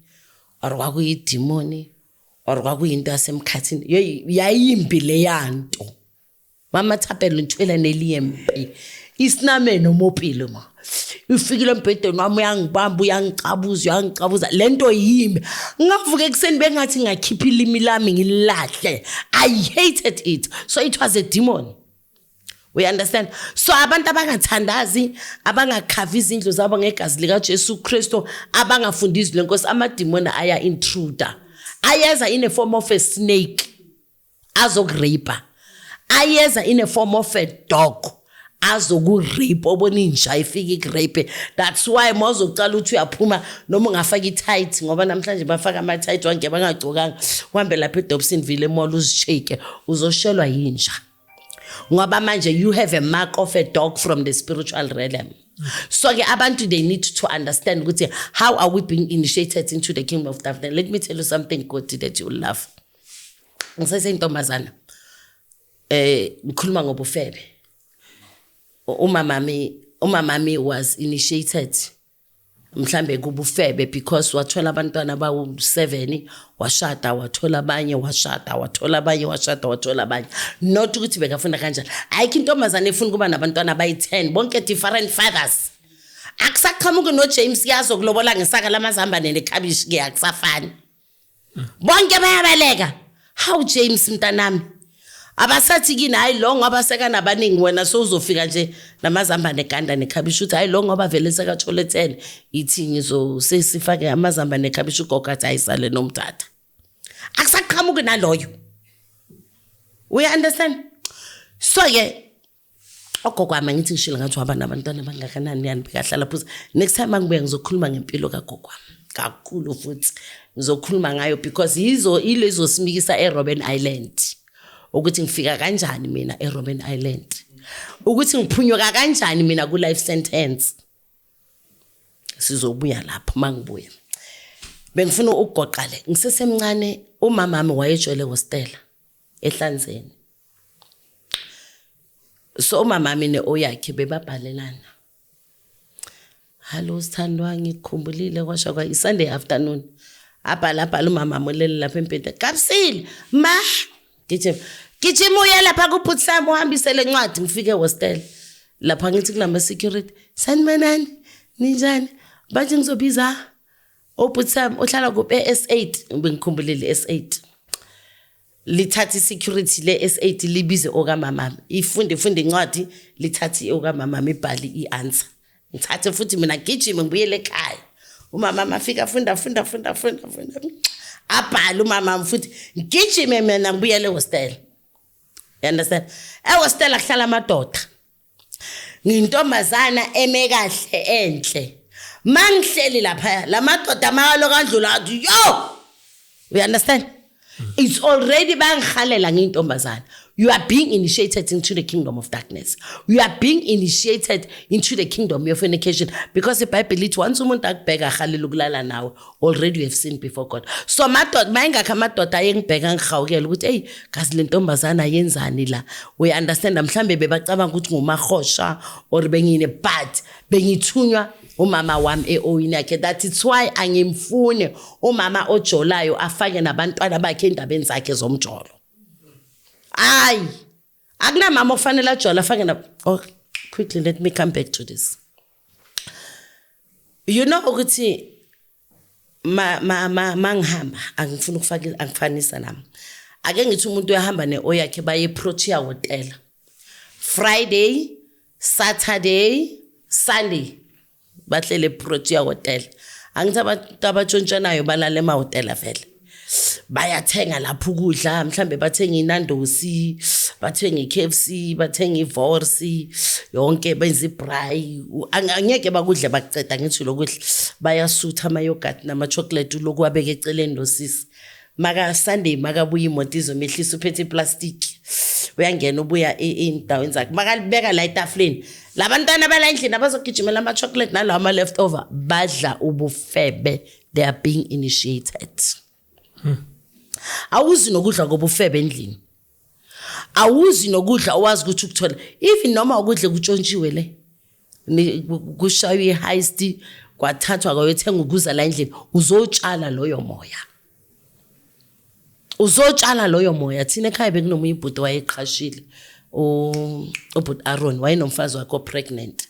or kwakuyidimoni or kwakuyinto yasemkhathini. Yeyi, yayimbi leyanto, mama Thapelo. Ntshwela neliyempi isiname nomopile ma ifikile embhedeni wami, uyangibamba, uyangicabuza, uyangicabuza. Le nto yimi. Ngavuka ekuseni bengathi ngakhipha ilimi lami ngilahle. I hated it. So it was a demon, we understand? So abantu abangathandazi, abangakhavi izindlu zabo ngegazi likaJesu Kristu, abangafundi izwi lenkosi, amadimoni aya intruder, ayeza in a form of a snake azokurape, ayeza in a form of a dog azokurape, obona inja ifike ikurape. That's why mawuzocala uthi uyaphuma, noma ungafaka i-tight, ngoba namhlanje bafaka ama-tight wanke bangagcokanga, uhambe lapha eDobsonville emall uzishake, uzoshelwa yinja, ngoba manje you have a mark of a dog from the spiritual realm. So ke abantu, they need to understand ukuthi how are we being initiated into the kingdom of darkness. Let me tell you something good that you will love. Ngiseseyintombazana, ngikhuluma ngobufebe, umamami was initiated mhlambe kubufebe because wathola abantwana bawu-7, washada, wathola abanye, washada, wathola abanye, washada, wathola abanye. Not ukuthi bekafuna kanjani. Ayikho intombazane efuna ukuba nabantwana abayi-10, bonke different fathers. Akusaqhamuki noJames yazokulobola ngesaka lamazambane nekhabishi-ke, akusafani, bonke bayabaleka. How, James mntanami, abasathi kini, hayi lo ngoba sekanabaningi, wena sowuzofika nje namazambane ganda nekhabishi, uthi hayi lo ngoba vele sekathole 10, ithi ngizo sesifake amazambane nekhabishi. Ugogo athi ayisale nomthatha, akusaqhamuki naloyo, we understand? So ke ogogo wami, angithi ngishilo ngathi waba nabantwana bangakanani, yani bekahlala phuza. Next time angibuya ngizokhuluma ngempilo kagogo wami kakhulu, futhi ngizokhuluma ngayo because yizo ilezosimikisa eRobben Island, ukuthi ngifika kanjani mina eRobben Island, ukuthi ngiphunyuka kanjani mina ku life sentence. Sizobuya lapho mangibuya. Bengifuna ukugoqa le. Ngisesemncane, umama wami wayejwayele hostela ehlanzeni. So umama wami ne-oyakhe bebabhalelana. "Hallo sithandwa, ngikukhumbulile kwasha kwa i-Sunday afternoon." Abhala, abhala umama amulele lapha empedeni. "Kapsile, ma, gijima. Gijima uye lapha kubhuti Sam uhambise le ncwadi." Ngifike ehostel. Lapha ngithi kulama security, "Sanibonani, ninjani? Bathi ngizobiza ubhuti Sam uhlala kuphi e-S8." Bengikhumbulile S8. Lithatha i-security le S8 libize okamama. Ifunde ifunde incwadi, lithathe okamama ibhali i-answer. Ngithathe futhi mina gijime ngibuyele ekhaya. Umama mafika, funda funda funda funda funda. Abhale umama futhi, ngigijime mina ngibuyele ehostel. You understand? Ehostel kuhlala amadoda. Ngiyintombazana eme kahle enhle. Mangihleli lapha, lamadoda makalo kandlula athi yo. You understand? It's already bangihalela ngiyintombazana. You are being initiated into the kingdom of darkness. You are being initiated into the kingdom of fornication because iBhayibheli lithi once umuntu akubheka ahalela ukulala nawe, already you have sinned before God. So madoda mayingakho amadoda ayengibheka ngihawukela ukuthi hey, kazi le ntombazana yenzani la. We understand? Mhlambe bebacabanga ukuthi ngumahosha or bengine, but bengithunywa umama wami e-owini yakhe. That it's why angimfuni umama ojolayo afake nabantwana bakhe endabeni zakhe zomjolo. Hayi, akunamama okufanele ajole afake na. Oh, quickly, let me come back to this. You know ukuthi Ma ma ma mangihamba angifuni ukufaka, angifanisa nami. Ake ngithi umuntu uyahamba ne-o yakhe, baye eProtea Hotel Friday, Saturday, Sunday, bahlele eProtea Hotel. Angithi abantu abatshontshanayo balala emahhotela vele, bayathenga lapho ukudla, mhlambe bathenga iNando's, bathenga i-KFC, bathenga i-wors yonke, benza ibraai. Angeke bakudle bakuceda. Ngithi lokudla bayasutha, ama-yogurt nama-chocolate lokhu wabeka eceleni. Lo sisi maka Sunday makabuya, imoto izomehlisa, uphethe iplastiki, uyangena, ubuya ey'ndaweni zakhe, makalibeka la etafuleni, labantwana bala endlini abazogijimela ama-chocolate nalawo ama-left over, badla ubufebe. They are being initiated. Awuzi nokudla kobufebe endlini, awuzi nokudla owazi ukuthi ukuthola, even noma ukudla kutshontshiwe le, kushaywe i-heist, kwathathwa kwayothenga ukuza la endlini, uzotshala loyo moya, uzotshala loyo moya. Thina ekhaya bekunomunye ibhuti wayeqhashile, ubhuti Aaron, wayenomfazi wakhe o-pregnant,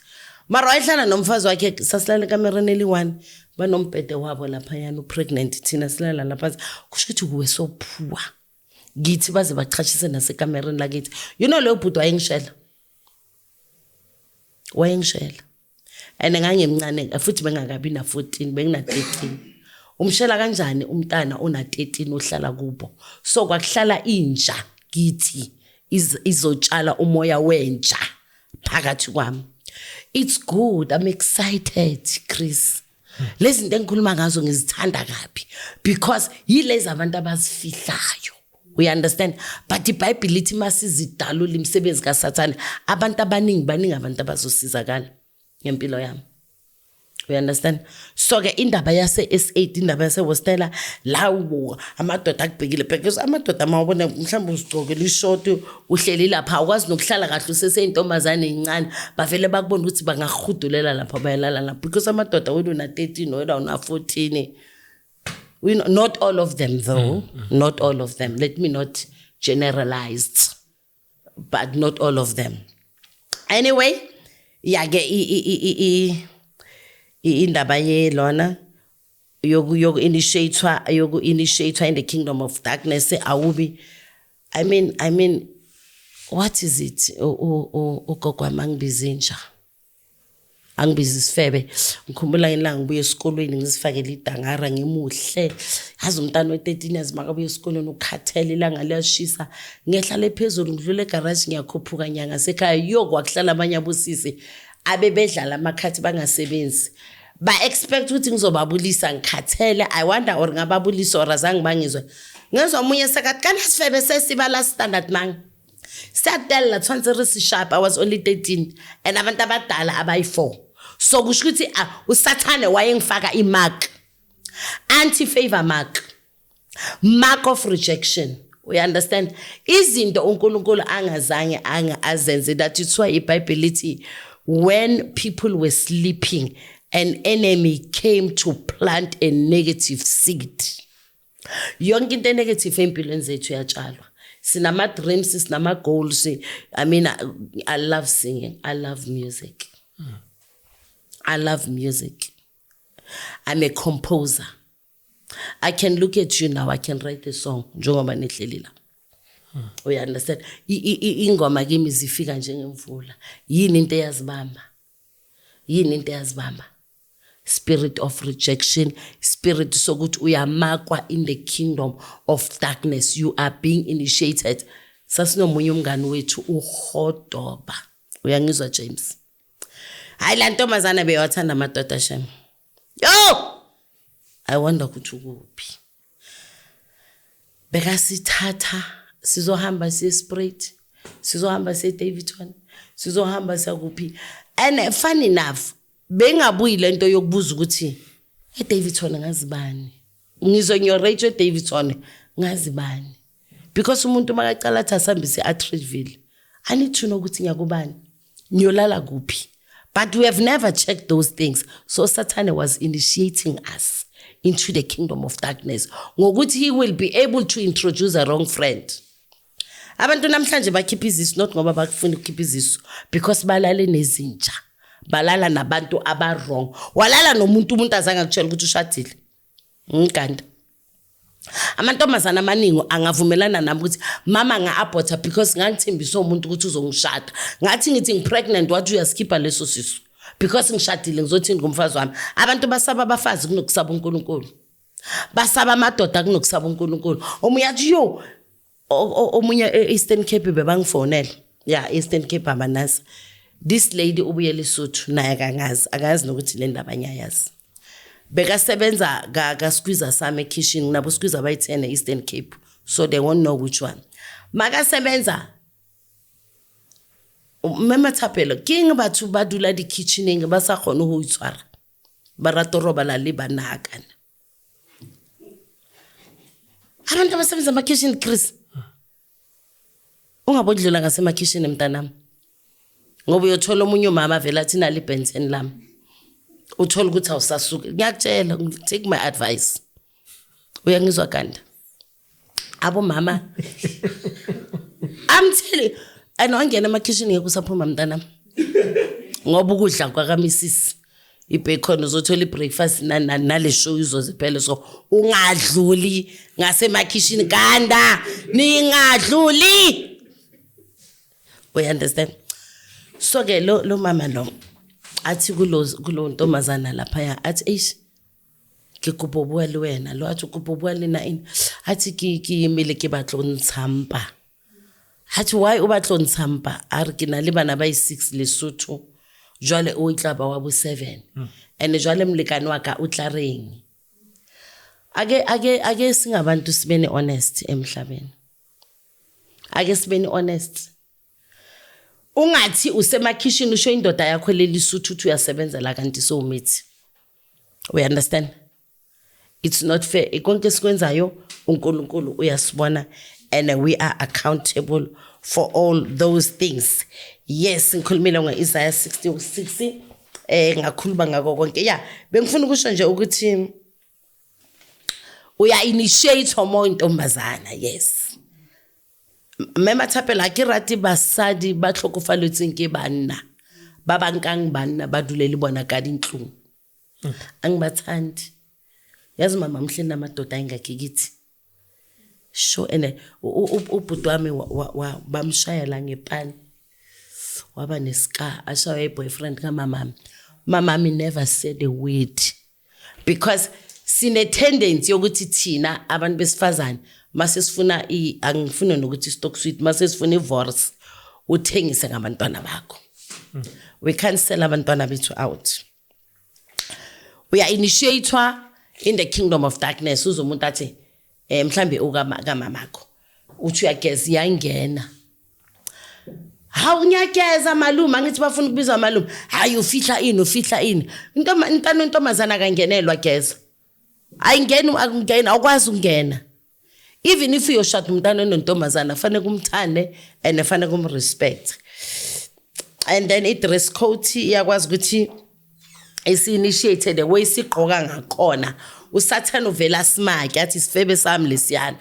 mara wayehlala nomfazi wakhe. Sasilala ekamereni eli-one, banombhede wabo laphayana, u-pregnant, thina silala laphansi. Kusho ukuthi kuwe sophuwa kithi, baze bachashise nasekamereni lakithi. Loyo bhuti wayengishela, wayengishela, and ngangemncane futhi, bengakabi na-14, bengina-13. Umshela kanjani umntana ona-13 ohlala kubo? So kwakuhlala inja kithi, izotshala umoya wenja phakathi kwami. It's good, I'm excited, Chris. Lezi zinto engikhuluma ngazo ngizithanda kabi because yilezi abantu abazifihlayo, we understand? But iBhayibheli lithi masizidalula imisebenzi kaSathane, abantu abaningi, baningi abantu abazosizakala ngempilo yami, you understand? So ke indaba yase S8, indaba yase hostela la, amadoda akubhekile, because amadoda mawubona mhlawumbe uzigcokela ishort, uhleli lapha, awukwazi nokuhlala kahle, useseyintombazane encane, bavele bakubona ukuthi bangahudulela lapha, bayalala lapha, because amadoda, wena una 13, wena una 14. We know, not all of them though, not all of them, let me not generalize, but not all of them. Anyway, ya ke indaba ye lona yoku initiatewa in the kingdom of darkness, awubi, I mean, what is it? Ugogo wami angibiza inja, angibiza isifebe. Ngikhumbula ngelanga ngibuye esikolweni, ngizifakele idangara, ngimuhle, yazi umntana we-13 years makabuye esikolweni ukhathele, ilanga liyashisa, ngehlala phezulu, ngidlula egaraji, ngiyakhuphuka ngiyangasekhaya, yo, kwakuhlala abanye abosisi abebedlala amakhathi bangasebenzi, ba-expect ukuthi ngizobabulisa ngikhathele. I wonder or ngababulisa or azange bangizwe. Ngezwa omunye sekathi, "Kana sifebe sesibala standard mang siyatella, tshwanetse re se sharp." I was only 13 and abantu abadala abayi-4. So kusho ukuthi uSathane wayengifaka imark, anti favor mark, mark of rejection, we understand? Izinto uNkulunkulu angazange azenze. That is why iBhayibheli lithi when people were sleeping, an enemy came to plant a negative seed. Yonke into enegative empilweni zethu iyatshalwa. Sinama dreams, sinama goals. I mean, I love singing, I love music, I love music. I'm a composer. I can look at you now, I can write a song njengoba nihleli la, you understand? Ingoma kimi zifika njengemvula. Yini into eyazibamba? Yini into eyazibamba? Spirit of rejection, spirit sokuthi uyamakwa in the kingdom of darkness, you are being initiated. Sasinomunye umngani wethu, uHodoba, uyangizwa, James? Hayi, la ntombazana beyawathanda amadoda shem. Yo, I wonder ukuthi ukuphi. Bekasithatha, sizohamba siye Spruit, sizohamba siye Daveyton, sizohamba siyakuphi. And funny enough, bengabuyi lento yokubuza ukuthi eDaveyton ngazi bani, ngizonyorate eDaveyton ngazi bani, because umuntu makacala athi asihambise e-Atteridgeville, I need to know ukuthi ngiyakubani, ngiyolala kuphi. But we have never checked those things. So Satan was initiating us into the kingdom of darkness ngokuthi he will be able to introduce a wrong friend. Abantu namhlanje bakhipha izisu not ngoba bakufuna ukukhipha izisu, because balale nezinja, balala nabantu aba-wrong. Walala nomuntu, umuntu azange akutshela ukuthi ushadile. Ngiganda. Amantombazana amaningi angavumelana nami ukuthi mama nga-aborta because ngangithembise umuntu ukuthi uzongishada. Ngathi ngithi ngi-pregnant, wathi uyasikhipha leso sisu because ngishadile, ngizothini kumfazi wami? Abantu basaba abafazi kunokusaba uNkulunkulu, basaba amadoda kunokusaba uNkulunkulu. Omunye athi yo, omunye e-Eastern Cape bebangifonela, ya, Eastern Cape abanasi. This lady ubuye Lesotho naye, akangazi, akazi nokuthi le ndaba ngiyayazi. Bekasebenza ka-squeezer sami ekitchen, nabo squeezer bayi-10 e-Eastern Cape, so they won't know which one. Makasebenza mme Mathapelo, ke eng batho ba dula di-kitcheneng ba sa kgone ho itshwara, ba rata ho robala le banna hakana? Abantu abasebenza emakhishini, Chris, ungabodlula ngasemakhishini mntanami, ngoba uyothola omunye umama vele athi nali ibhenseni lami, uthola ukuthi awusasuki. Ngiyakutshela, take my advice. Uyangizwa kanda abomama, I'm telling. And wangena emakhishini ngeke usaphuma mntanami, ngoba ukudla kwakamisisi ibacon, uzothola i-breakfast nale show izoziphele. So ungadluli ngasemakhishini kanda, ningadluli, we understand? So ke lo mama lo athi kulo ntombazana laphaya, athi eish, ke kopa ho bua le wena. Lo athi kopa ho bua le nna eng? Athi ke emele, ke batla ho ntsha mpa. Athi why o batla ho ntsha mpa? A re ke na le bana ba i-6 Lesotho, jwale o tla ba wa bo 7, and jwale molekane wa ka o tla reng? Ake singabantu sibene honest emhlabeni, ake sibene honest. Ungathi usemakhishini usho indoda yakho leli Sotho uthi uyasebenzela kanti sowumithi. We understand? It's not fair. Konke esikwenzayo uNkulunkulu uyasibona and we are accountable for all those things. Yes, ngikhulumile ngo-Isaiah 66, ngakhuluma ngako konke. Ya, bengifuna ukusho nje ukuthi uya initiate mo intombazana. Yes, mme Mathapelo, ha ke rate basadi ba tlhokofaletsweng ke banna, ba ba nkang banna ba dule le bona ka dintlong. Angibathandi. Yazi mama, mhle namadoda ayingakhe kithi sure. And ubhuti wami bamshaya la ngepani, waba ne-scar, ashaywa i-boyfriend kamamami. Mamami never said a word because sine tendency yokuthi thina abantu besifazane mase sifuna angifuni nokuthi stock sweet, mase sifuna i-wors, uthengise ngabantwana bakho. We can't sell abantwana bethu out. Uya initiatewa in the kingdom of darkness. Uze umuntu athi mhlambe ukamamakho, uthi uyageza, iyangena. Hawu, ngiyageza malume, angithi bafuna ukubizwa malume. Hayi, ufihla ini? Ufihla ini? Intwana intombazana akangenelwa geza, ayingeni, akungeni, awukwazi ukungena. Even if uyoshada umntana onentombazana, fanele kumthande and fanele kumrespect. And then i-dress code iyakwazi ukuthi isi-initiate the way sigqoka ngakhona. Usathane uvela asimake athi isifebe sami lesiyana,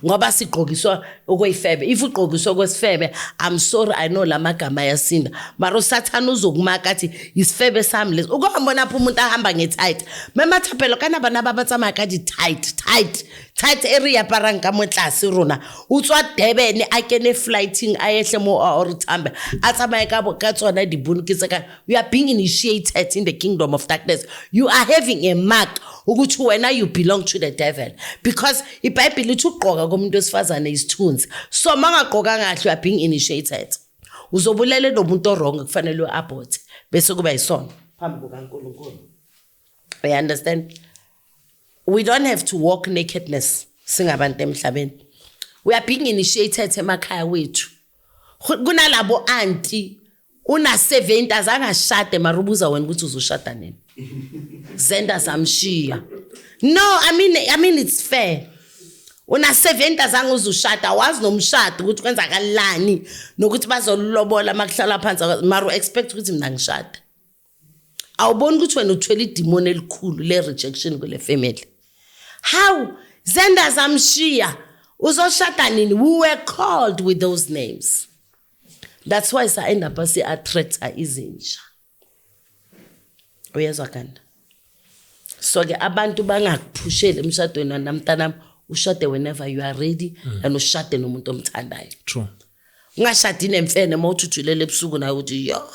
ngoba sigqokiswa okweyifebe. If ugqokiswa okwesifebe, I'm sorry, I know la magama ayasinda, mara usathane uzokumaka athi isifebe sami lesi. Ukuhambona apho umuntu ahamba nge-tight, memathapelo kana bana ba ba tsamaya ka di-tight tight tight e re aparang ka mo tlase rona. O tswa Durban, a kene flighting, a ehle mo or Tambe, a tsamaye ka tsona dibunu ke tse ka. You are being initiated in the kingdom of darkness. You are having a mark ukuthi wena you belong to the devil, because iBhayibheli ithi ukugqoka komuntu wesifazane isithunzi. So mangagqoka kahle, you are being initiated. Uzobulele nomuntu o-wrong, kufanele u-abort, bese kuba yisono phambi kukaNkulunkulu. You understand? We don't have to walk nakedness singabantu emhlabeni. We are being initiated emakhaya wethu. Kunalabo auntie una 70 azange ashade, mara ubuza wena ukuthi uzoshada nini. Zenda zamshiya. No, I mean it's fair. Una 70 azange uzushada, wazi nomshado ukuthi kwenzakalani nokuthi bazolobola makuhlala phansi, mara expect ukuthi mina ngishade. Awuboni ukuthi wena uthwele idimoni elikhulu le rejection kule family? How zenda zamshiya, uzoshada nini? We were called with those names. That's why sa end up si-attracta izinja. Uyezwa kanda? So ke abantu bangakuphusheli emshadweni wena mntanami, ushade whenever you are ready and ushade nomuntu omthandayo. True. Ungashadi nemfene uma uthi ujulele ebusuku nawe uthi yo,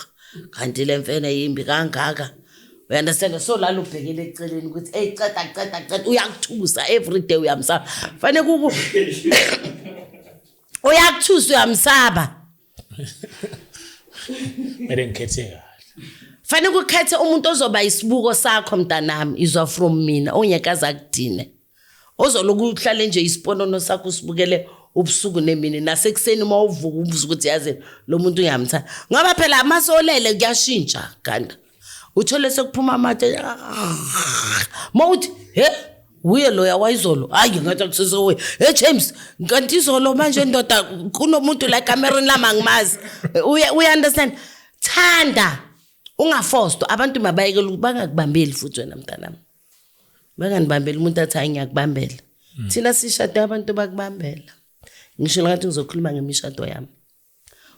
kanti le mfene yimbi kangaka. You understand? So lalo ubhekele eceleni ukuthi hey, ceda ceda ceda, uyakuthusa every day, uyamsaba. Fanele kuku uyakuthusa, uyamsaba. Kumele ngikhethe kahle. Fanele ukhethe umuntu ozoba isibuko sakho mntanami, izwa from mina, ongeke akudine. Ozoloku uhlale nje isiponono sakho usibukele ubusuku nemini, nasekuseni uma uvuka ubuza ukuthi yazi lo muntu uyamthanda. Ngoba phela masolele kuyashintsha ganda. Uthole sekuphuma amathe. Ma uthi he, uye loya wayizolo, hayi ngathi akusesewe. Hey James, kanti izolo manje ndoda kunomuntu la ekamereni lami angimazi. Uya understand? Thanda ungafostwa, abantu mabayekele ukuthi bangakubambeli futhi wena mntanami. Banganibambeli umuntu athi hayi ngiyakubambela. Thina sishade abantu bakubambela. Ngisho ngathi ngizokhuluma ngemishado yami.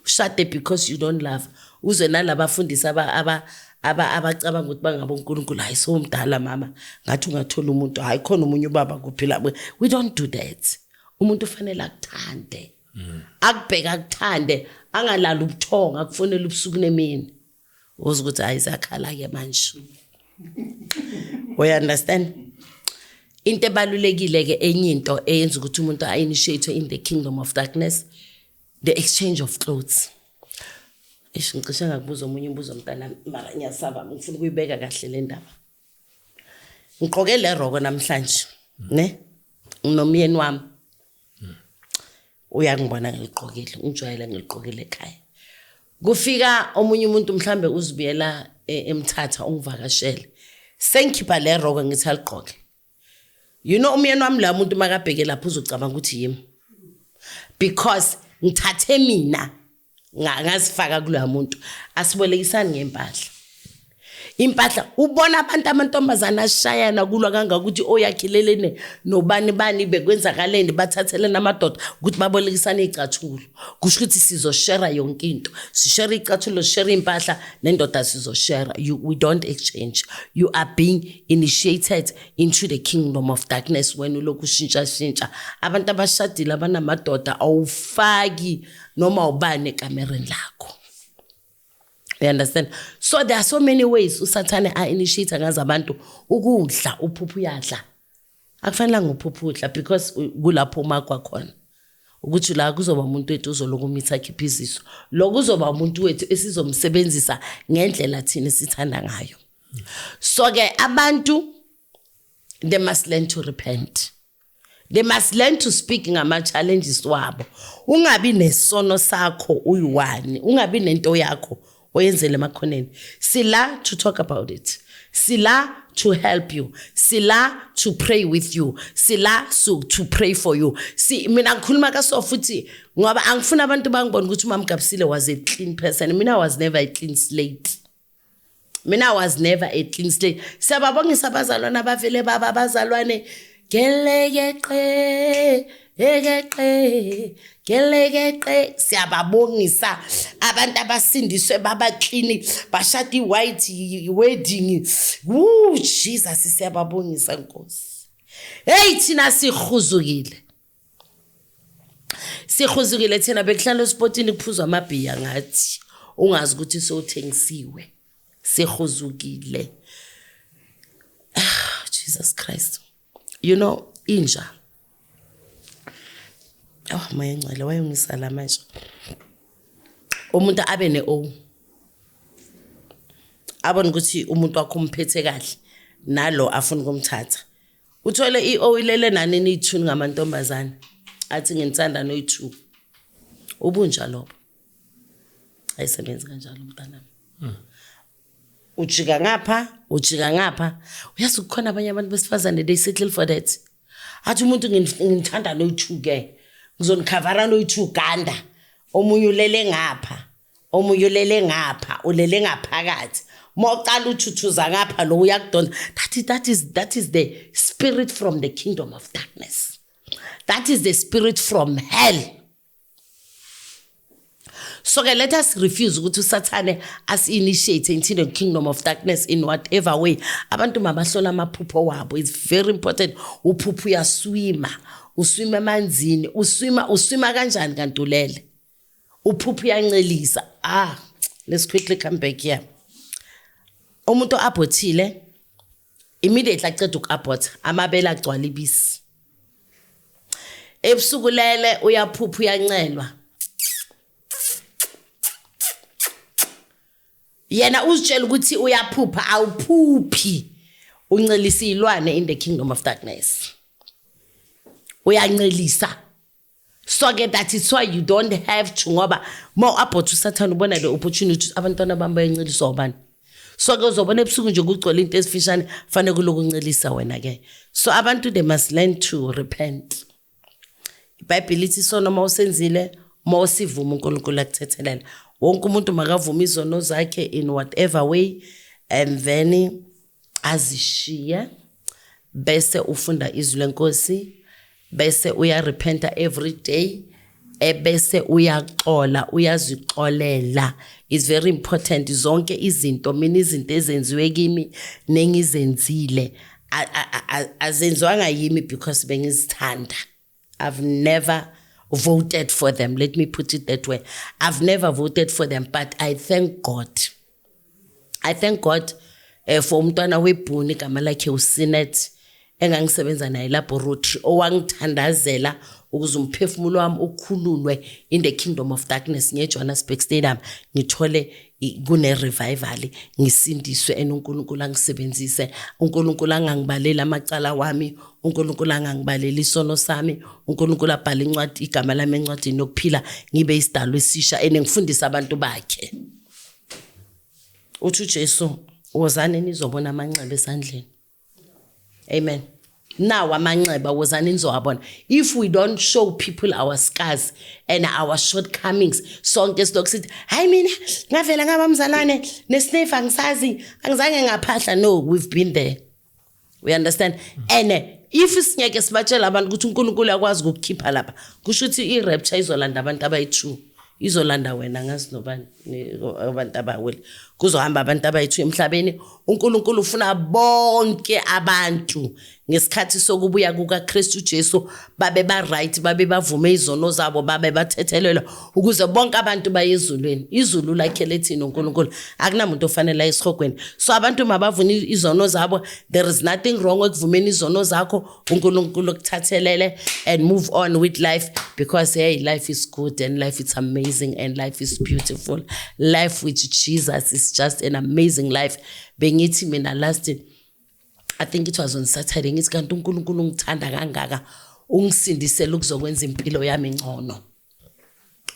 Ushade because you don't love. Uze nalabafundisi aba abacabanga ukuthi bangabo uNkulunkulu, hayi sowumdala mama, ngathi ungathola umuntu, hayi khona omunye ubaba kuphila. We don't do that. Umuntu ufanele akuthande. Akubheka akuthande, angalali ubuthongo, akufonela ubusuku nemini. Uze ukuthi hayi zakhala ke manje. We understand? Into ebalulekile ke, enye into eyenza ukuthi umuntu a-initiate in the kingdom of darkness, the exchange of clothes. Eish, ngicishe ngakubuza omunye umbuzo mntana, mara ngiyasaba, ngifuna ukuyibeka kahle le ndaba. Ngiqoke le roko namhlanje, ne? Nginomyeni wami. Uyangibona ngiligqokile, ungijwayele ngiligqokile ekhaya. Kufika omunye umuntu mhlambe uzibuyela eMthatha ungivakashele. Sengikhipha le roko ngithi aligqoke. You know umyeni wami la muntu makabheke lapho uzocabanga ukuthi yimi. Because ngithathe mina ngazifaka kuloya muntu. Asibolekisani ngempahla. Impahla ubona abantu amantombazana ashayana kulwa kangakuthi oyakhilelene nobani bani bekwenzakaleni, bathathelene amadoda ukuthi babolekisane iy'cathulo. Kusho ukuthi sizoshera yonke into, sishera iy'cathulo, sishera iy'mpahla nendoda sizoshera. We don't exchange. You are being initiated into the kingdom of darkness when ulokhu ushintsha shintsha. Abantu abashadile abanamadoda, awufaki noma ubani ekamereni lakho. You understand? So there are so many ways usathane a-initiate ngazo abantu. Ukudla, uphuphu uyadla. Akufanelanga uphuphu udla because kulapho uma kwakhona. Ukuthi la kuzoba umuntu wethu uzoloku umitha akhiphe izisu. Lo kuzoba umuntu wethu esizomsebenzisa ngendlela thina esithanda ngayo. So ke abantu, they must learn to repent. They must learn to speak ngama challenges wabo. Ungabi nesono sakho uyi-one, ungabi nento yakho oyenzele emakhoneni. Sila to talk about it. Sila to help you. Sila to pray with you. Sila so to pray for you. Si mina ngikhuluma kaso futhi ngoba angifuni abantu bangibone ukuthi uMam Gabisile was a clean person. Mina was never a clean slate. Mina I was never a clean slate. Siyababongisa abazalwane abavele baba abazalwane gelekeqe ekeqe gelekeqe, siyababongisa abantu abasindiswe baba clean, bashada i-white wedding. Woo Jesus, siyababongisa Nkosi. Hey, thina sihuzukile, sihuzukile thina, bekuhlala esipotini kuphuzwa amabhiya ngathi ungazi ukuthi sowuthengisiwe. Sihuzukile. Ah, Jesus Christ. You know inja, oh moya ngcwele wayongisala manje, umuntu abe ne-o abone ukuthi umuntu wakho umphethe kahle nalo afuna ukumthatha, uthole i-o ilele nani niyi-two ngamantombazane, athi nginithanda noyi-two. Ubunja lobo ayisebenzi kanjalo mntanami. Ujika ngapha, ujika ngapha, uyazi kukhona abanye abantu besifazane, they settle for that. Athi umuntu nginithanda noyi-two ke, ngizonikhavara noyi-two ganda, omunye ulele ngapha, omunye ulele ngapha, ulele ngaphakathi. Uma uqala uthuthuza ngapha lo uyakudonsa. That is the spirit from the kingdom of darkness. That is the spirit from hell. So ke let us refuse ukuthi usathane asi-initiate into the kingdom of darkness in whatever way. Abantu mabahlola amaphupho wabo. It's very important. Uphupho uyaswima, uswima emanzini, uswima kanjani kanti ulele? Uphupho uyancelisa. Ah, let's quickly come back here. Umuntu o-abortile, immediately aceda uku-abort, amabele agcwala ibisi. Ebusuku lele uyaphupha uyancelwa. Yena uzitshela ukuthi uyaphupha, awuphuphi. Uncelisa izilwane in the kingdom of darkness. Uyancelisa. So ke that is why you don't have to, ngoba ma u-abort usathane ubona le opportunity, abantwana bami bayanceliswa ubani. So ke uzobona ebusuku nje kugcwele into ezifishane, fanele kulokuncelisa wena ke. So abantu, they must learn to repent. IBhayibheli lithi isono uma usenzile, uma usivuma, uNkulunkulu akuthethelela. Wonke umuntu makavuma izono zakhe in whatever way and then azishiye, bese ufunda izwi lenkosi, bese uyarepenta every day, ebese uyaxola, uyazixolela. Is very important. Zonke izinto, mina izinto ezenziwe kimi nengizenzile azenziwanga yimi because bengizithanda. I've never voted for them, let me put it that way. I've never voted for them, but I thank God, I thank God for umntwana webhuni, igama lakhe uSinet, engangisebenza naye laboratory, owangithandazela ukuze umphefumulo wami ukhululwe in the kingdom of darkness ngeJohannesburg Stadium, ngithole kune revival, ngisindiswe, and uNkulunkulu angisebenzise. uNkulunkulu angangibaleli amacala wami, uNkulunkulu angangibaleli isono sami, uNkulunkulu abhale incwadi, igama lami encwadini yokuphila, ngibe isidalwa esisha and ngifundise abantu bakhe. Uthi uJesu, wozani nizobona amanxeba esandleni. Amen. Nawo amanxeba, wozani nizowabona. If we don't show people our scars and our shortcomings, sonke silokhu sithi, hayi, mina ngavela ngaba mzalwane nesniff, angisazi, angizange ngaphahla. No, we've been there, we understand. And if singeke sibatshela abantu ukuthi uNkulunkulu uyakwazi ukukukhipha lapha, kusho ukuthi i-rapture izolanda abantu abayi-two, izolanda wena, ngazi nobani, abantu abawele, kuzohamba abantu abayi-two emhlabeni. uNkulunkulu ufuna bonke abantu ngesikhathi sokubuya kukaKristu Jesu babe ba-right, babe bavume izono zabo, babe bathethelelwa, ukuze bonke abantu baye ezulwini. Izulu lakhe lethini uNkulunkulu, akunamuntu ofanele aye esihogweni. So abantu mabavune izono zabo. There is nothing wrong ekuvumeni izono zakho, uNkulunkulu okuthathelele and move on with life, because hey, life is good and life is amazing and life is beautiful. Life with Jesus is just an amazing life. Bengithi mina last, I think it was on Saturday, ngithi kanti uNkulunkulu ungithanda kangaka, ungisindisela ukuzokwenza impilo yami ngcono,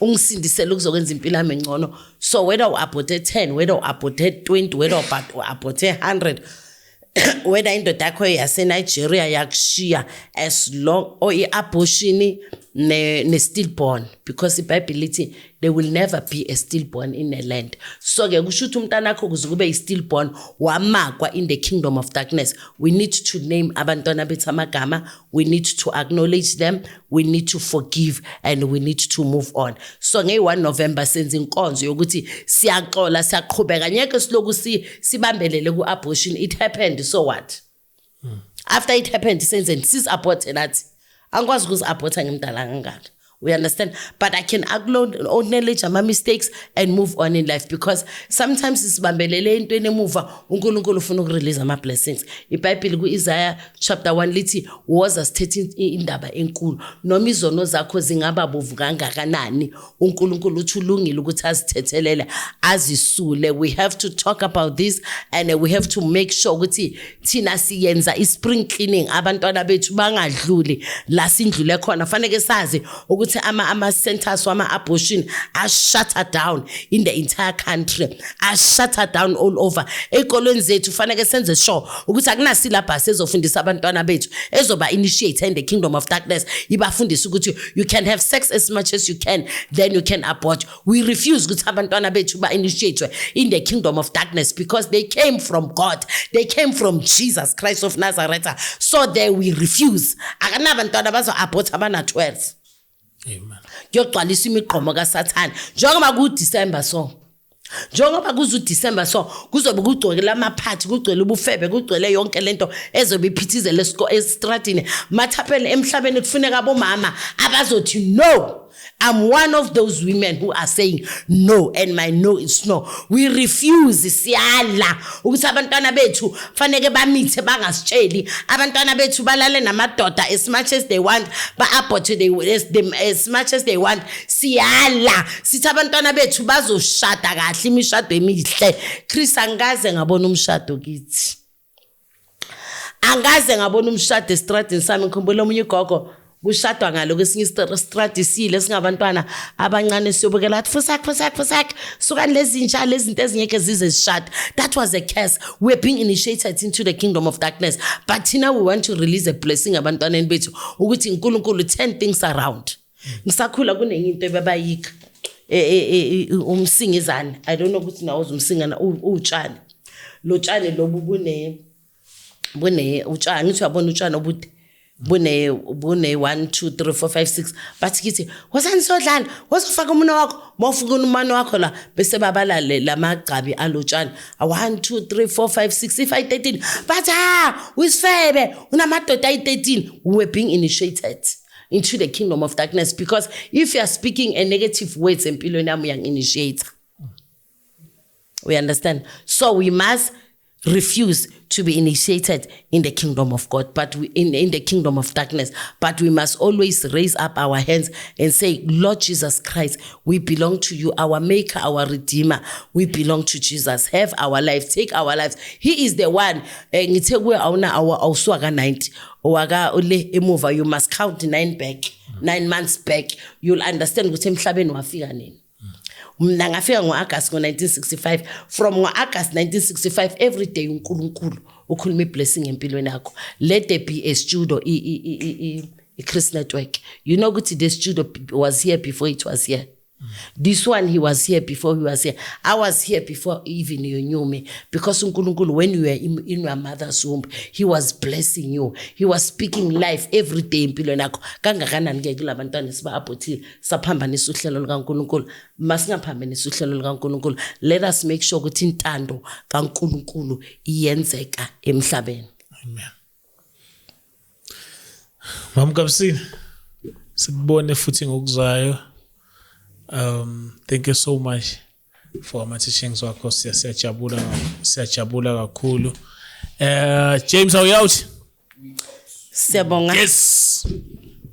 ungisindisela ukuzokwenza impilo yami ngcono. So whether u-aborte 10, whether u-aborte 20, whether u-aborte 100, whether indoda yakho yaseNigeria yakushiya, as long or i-abortion ne-stillborn, because iBhayibheli lithi there will never be a stillborn in a land. So ke kusho ukuthi umntana akho kuze kube i-stillborn, wamakwa in the kingdom of darkness. We need to name abantwana bethu amagama, we need to acknowledge them, we need to forgive and we need to move on. So ngeyi-1 November senza inkonzo yokuthi siyaxola, siyaqhubeka, ngeke siloku sibambelele ku-abortion. It happened, so what? After it happened, senzeni? Sizi-aborte nathi? Angikwazi ukuzi-aborta ngimdala kangaka, we understand, but I can acknowledge ama-mistakes and move on in life, because sometimes sibambelele entweni emuva, uNkulunkulu ufuna ukurelease ama-blessings. IBhayibheli ku-Isaiah chapter 1 lithi, woza sithethe indaba enkulu. Noma izono zakho zingaba bovu kangakanani, uNkulunkulu uthi ulungile ukuthi azithethelele, azisule. We have to talk about this and we have to make sure ukuthi thina siyenza i-spring cleaning, abantwana bethu bangadluli la sindlule khona. Faneke sazi ukuthi ama-centers wama-abortion a-shut down in the entire country, a-shut down all over. Ey'kolweni zethu faneke senze sure ukuthi akunasilabhasi ezofundisa abantwana bethu, ezoba initiate in the kingdom of darkness, ibafundise ukuthi you can have sex as much as you can, then you can abort. We refuse ukuthi abantwana bethu ba-initiatwe in the kingdom of darkness, because they came from God, they came from Jesus Christ of Nazareth. So there we refuse. Akanabantwana bazo-abort abana-12. Amen. Kuyogcwalisa imigqomo kaSathane. Njengoba kuDecember so, njengoba kuzuDecember so, kuzobe kugcwele amaphathi, kugcwele ubufebe, kugcwele yonke lento ezobe iphithizele estradini. Mathaphele emhlabeni kufuneka abomama abazothi no. I'm one of those women who are saying no, and my no is no. We refuse, siyala ukuthi abantwana bethu faneke bamithe bangasitsheli. Abantwana bethu balale namadoda as much as they want, ba-abort as much as they want. Siyala sithi abantwana bethu bazoshada kahle imishado emihle. Chris, angikaze ngabona umshado kithi. Angaze ngabona umshado estradini sami. Ngikhumbula omunye ugogo kushadwa ngalo kwesinye istradi sile singabantwana abancane siyobukela, athi fusak fusak fusak, sukani lezi zintsha lezi zinto ezingeke zize zishade. That was a curse. We are being initiated into the kingdom of darkness, but thina we want to release a blessing abantwaneni bethu ukuthi uNkulunkulu turn things around. Ngisakhula kunenye into ebebayikha umsingizane. I don't know ukuthi nawo umsingana utshani, lo tshani lobu bune utshani, ngithi uyabona utshani obude bune 1 2 3 4 5 6. Bathi kithi, "Wozani sodlala, wozofaka umunwe wakho." Mawufika umunwe wakho la, bese babala lamagcabi alotshani, 1 2 3 4 5 6, if I 13, bathi, "Ha, uyisifebe, unamadoda ayi-13." We were being initiated into the kingdom of darkness, because if you are speaking a negative words empilweni yami, uyangi-initiate. We understand? So we must refuse to be initiated in the kingdom of God, but we, in the kingdom of darkness. But we must always raise up our hands and say, "Lord Jesus Christ, we belong to you, our maker, our redeemer. We belong to Jesus. Have our life, take our lives." He is the one. Ngithe kuwe awuna awusuka 90 owaka le emuva. You must count 9 back, 9 months back. You'll understand ukuthi emhlabeni wafika nini. Mina ngafika ngo-August ngo-1965. From ngo-August 1965, every day uNkulunkulu ukhuluma i-blessing empilweni yakho. Let there be a studio, i-Chris Network. You know ukuthi the studio was here before it was here. This one, he was here before he was here. I was here before even you knew me, because uNkulunkulu, when you were in your mother's womb, he was blessing you. He was speaking life every day empilweni yakho. Kangakanani ke kulabantwana esiba-abortile, saphambanisa uhlelo lukaNkulunkulu? Masingaphambanisi uhlelo lukaNkulunkulu. Let us make sure ukuthi intando kaNkulunkulu iyenzeka emhlabeni. Amen. Mam Kabsini, sikubone futhi ngokuzayo. Thank you so much for ama teachings wakho. Siyajabula, siyajabula kakhulu. James, are we out? Siyabonga. Yes.